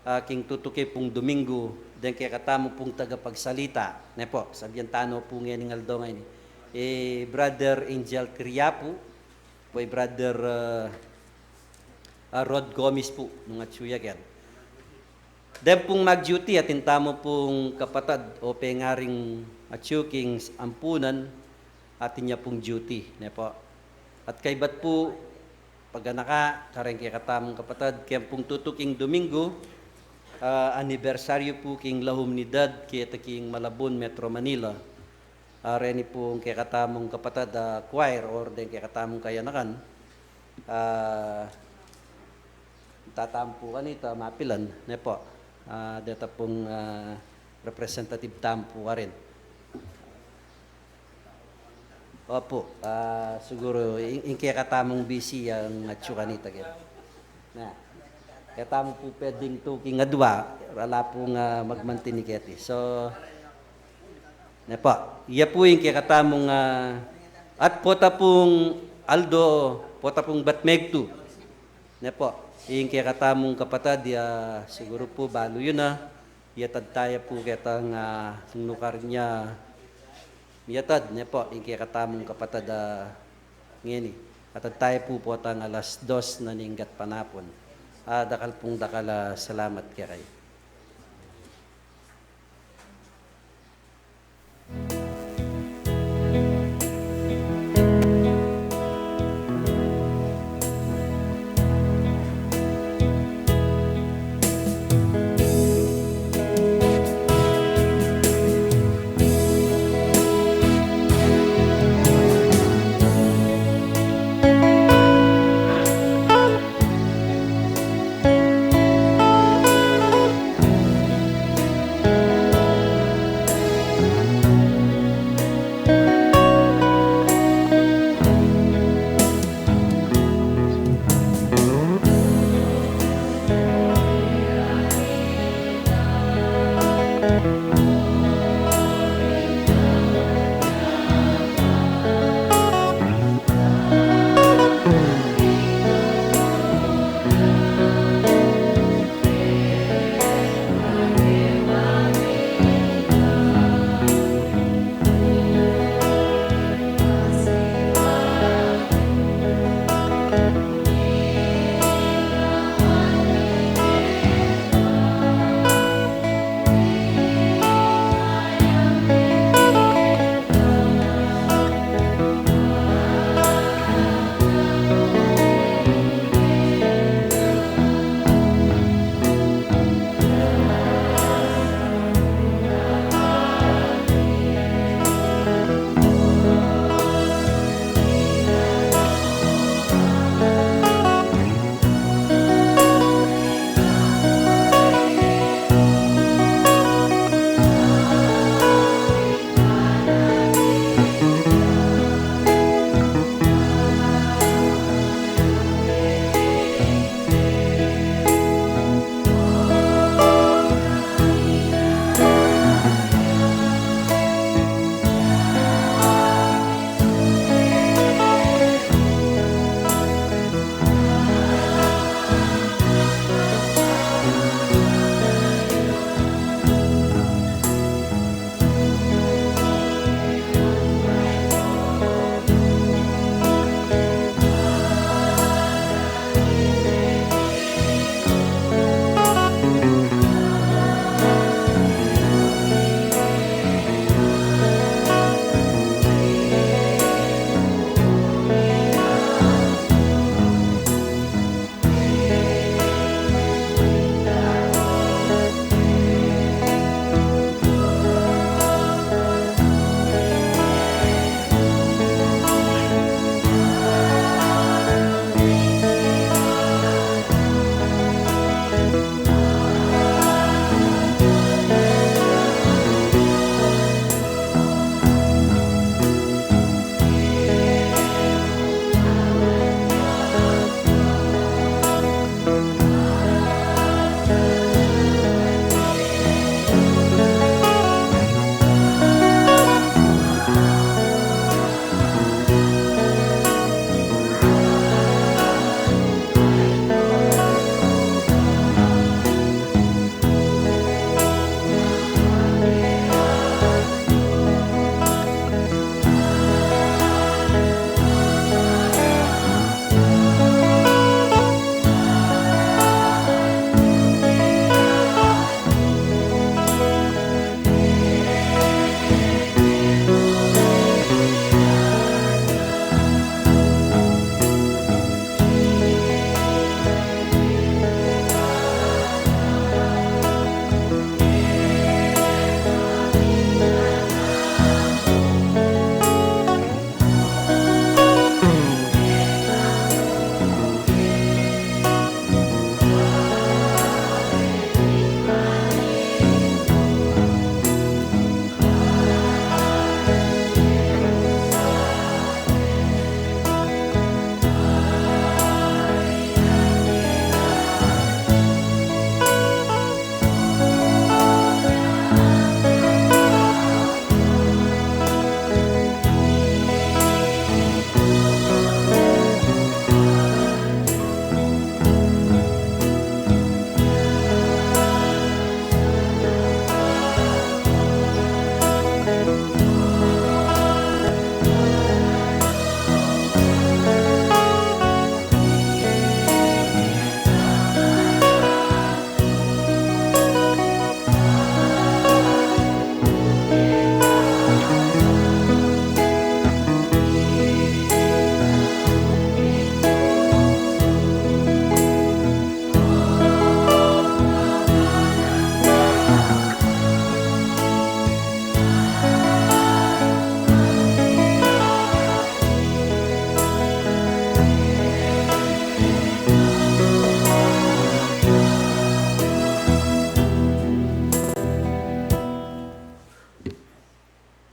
a, king tutuki pung Domingo, deng kekatamu pung tagapagsalita. Ne po, sabian tana pu ngening aldo ngeni, e, Brother Angel Tiriapu, po i Brother, a, a, Rod Gomez pu, nung atyu ya ken. Deng pung mag-duty, atin tamu pung kapatad, o pengaring atyu king ampunan, atin ya pung duty, ne po. At kaybat pu, paganaka, kareng kekatamung kapatad, keng pung tutuking Domingo, a, anibersaryu pu king La Humnidad, keta king Malabon, Metro Manila. A, reni pung kekatamung kapatad a choir or deng kekatamung kayanakan, a, tatampu kanita, mapilan, ne po. A, deta pung, a, representative tampu karin. Opu, a, siguru ing, ing kekatamung busy yang atyu kanita ken. Na, ketamu pu pwedeng tuking adwa, ala pung, a, magmanti keti. So, ne po, iya pu ing kekatamung, a, at pota pung aldo, pota pung batmegtu. Ne po, ing kekatamung kapatad, ya siguru pu balu yu na, iyatad taya pu ketang, a, nukar nya, iyatad, ne po, ing kekatamung kapatad, a, ngeni. Atad taya pu potang alas dos na ning gatpanapun. A, dakal pung dakal a salamat kekayu.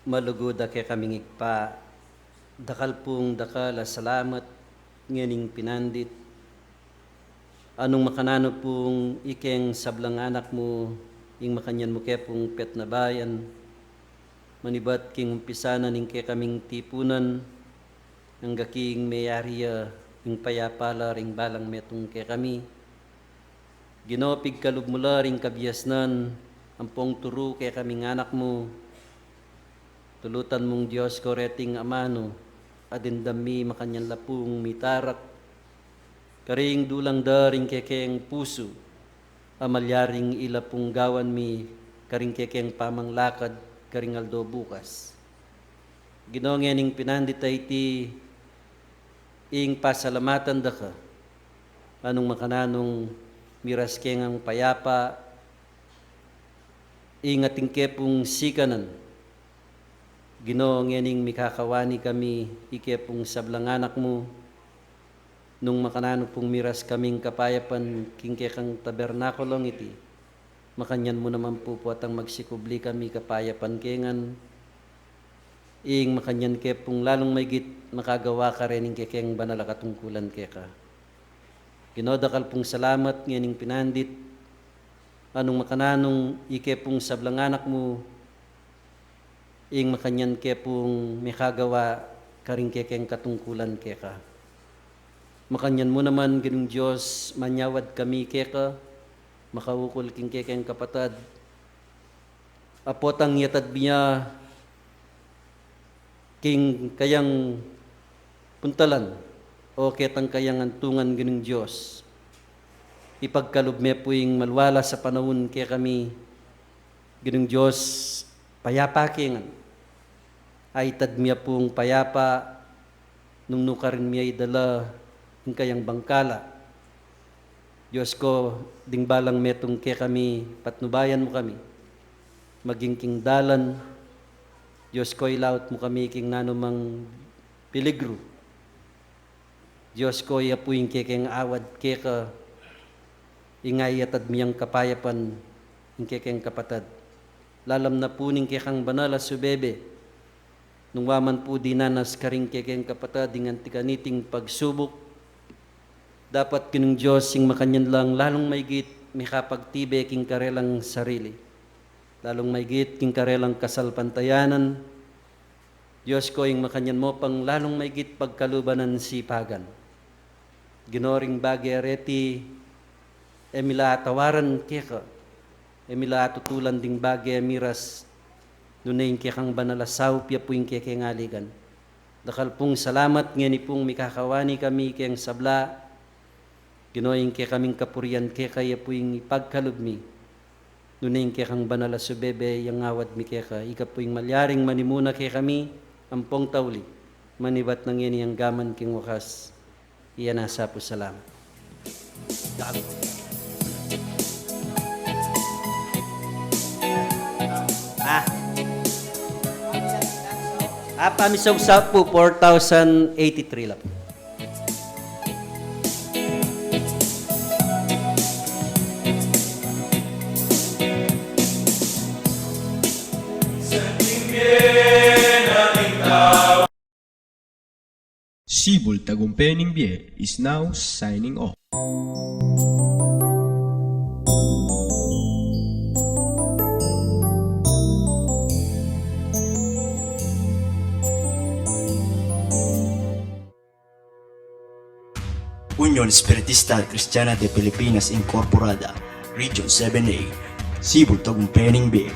Malugud a kekaming Ibpa, dakal pung dakal a salamat ngening pinandit, a nung makananu pung ikeng sablang anak mu, ing makanyan mu ke pung petnabayan, manibat king umpisa na ning kekaming tipunan, angga king meyari ya ing payapa la ring balang metung kekami. Ginu, pigkalub mu la ring kabiasnan ampong turu kekaming anak mu. Tulutan mung Dios ko reting amanu, a dimdam mi makanyan la pung mitarak karing dulang da ring kekeng pusu, a malyaring ila pung gawan mi karing kekeng pamanglakad karing aldo bukas. Ginu, ngening pinandit a iti, ing pasalamatan da ka, a nung makananung miras ke ngang payapa ing atin ke pung sikanan. Ginu, ngening mikakawani kami ike pung sablang anak mu, nung makananu pung miras kaming kapayapan king kekang tabernakulong iti, makanyan mu naman pu potang magsikubli kami kapayapan ke ngan, ing makanyan ke pung lalung maigit makagawa karin ing kekeng banal a katungkulan keka. Ginu, dakal pung salamat ngening pinandit, a nung makananung ike pung sablang anak mu, ing makanyan ke pung mikagawa karing kekeng katungkulan keka. Makanyan mu naman, Ginung Dios, manyawad kami keka, makaukul king kekeng kapatad a potang yatad mi ya king kayang puntalan o ketang kayang antungan, Ginung Dios. Ipagkalub me pu ing malualas a panaun kekami, Ginung Dios, payapa ke ngan. Aitad mi ya pung payapa nung nukarin mi ya idala ing kayang bangkala. Dios ko, ding balang metung kekami, patnubayan mu kami maging king dalan. Dios ko, ilaut mu kami king nanumang peligru. Dios ko, iya pu ing kekeng awad keka, ing ayatad mi yang kapayapan ing kekeng kapatad. Lalam na pu ning kekang banal a subebe, nung wa man pu dinanas karing kekeng kapatad ing anti kaniting pagsubuk, dapat, Ginung Dios, ing makanyan lang lalung maigit mikapagtibe king karelang sarili, lalung maigit king karelang kasalpantayanan. Dios ko, ing makanyan mu pang lalung maigit pagkaluban nang sipagan. Ginu, ring bage a reti, e mi la atawaran keka, e mi la atutulan ding bage a miras, nune ing kekang banal a saup ya pu ing kekeng aligan. Dakal pung salamat ngeni pung mikakawani kami keng sabla. Ginu, ing kekaming kapurian keka ya pu ing ipagkalub mi, nune ing kekang banal a subebe yang awad mi keka. Ika pu ing malyaring manimuna kekami ampong tauli, manibat na ngeni anggaman king wakas. Iya na sa pu, salamat. Ah. Apa, misog sa pu, four thousand eighty-three la pu. Sibul Tagumpe ning Bie is now signing off. Union Espiritista Cristiana de Pilipinas Incorporada, Region seven A, Sibul Tagumpe ning Bie.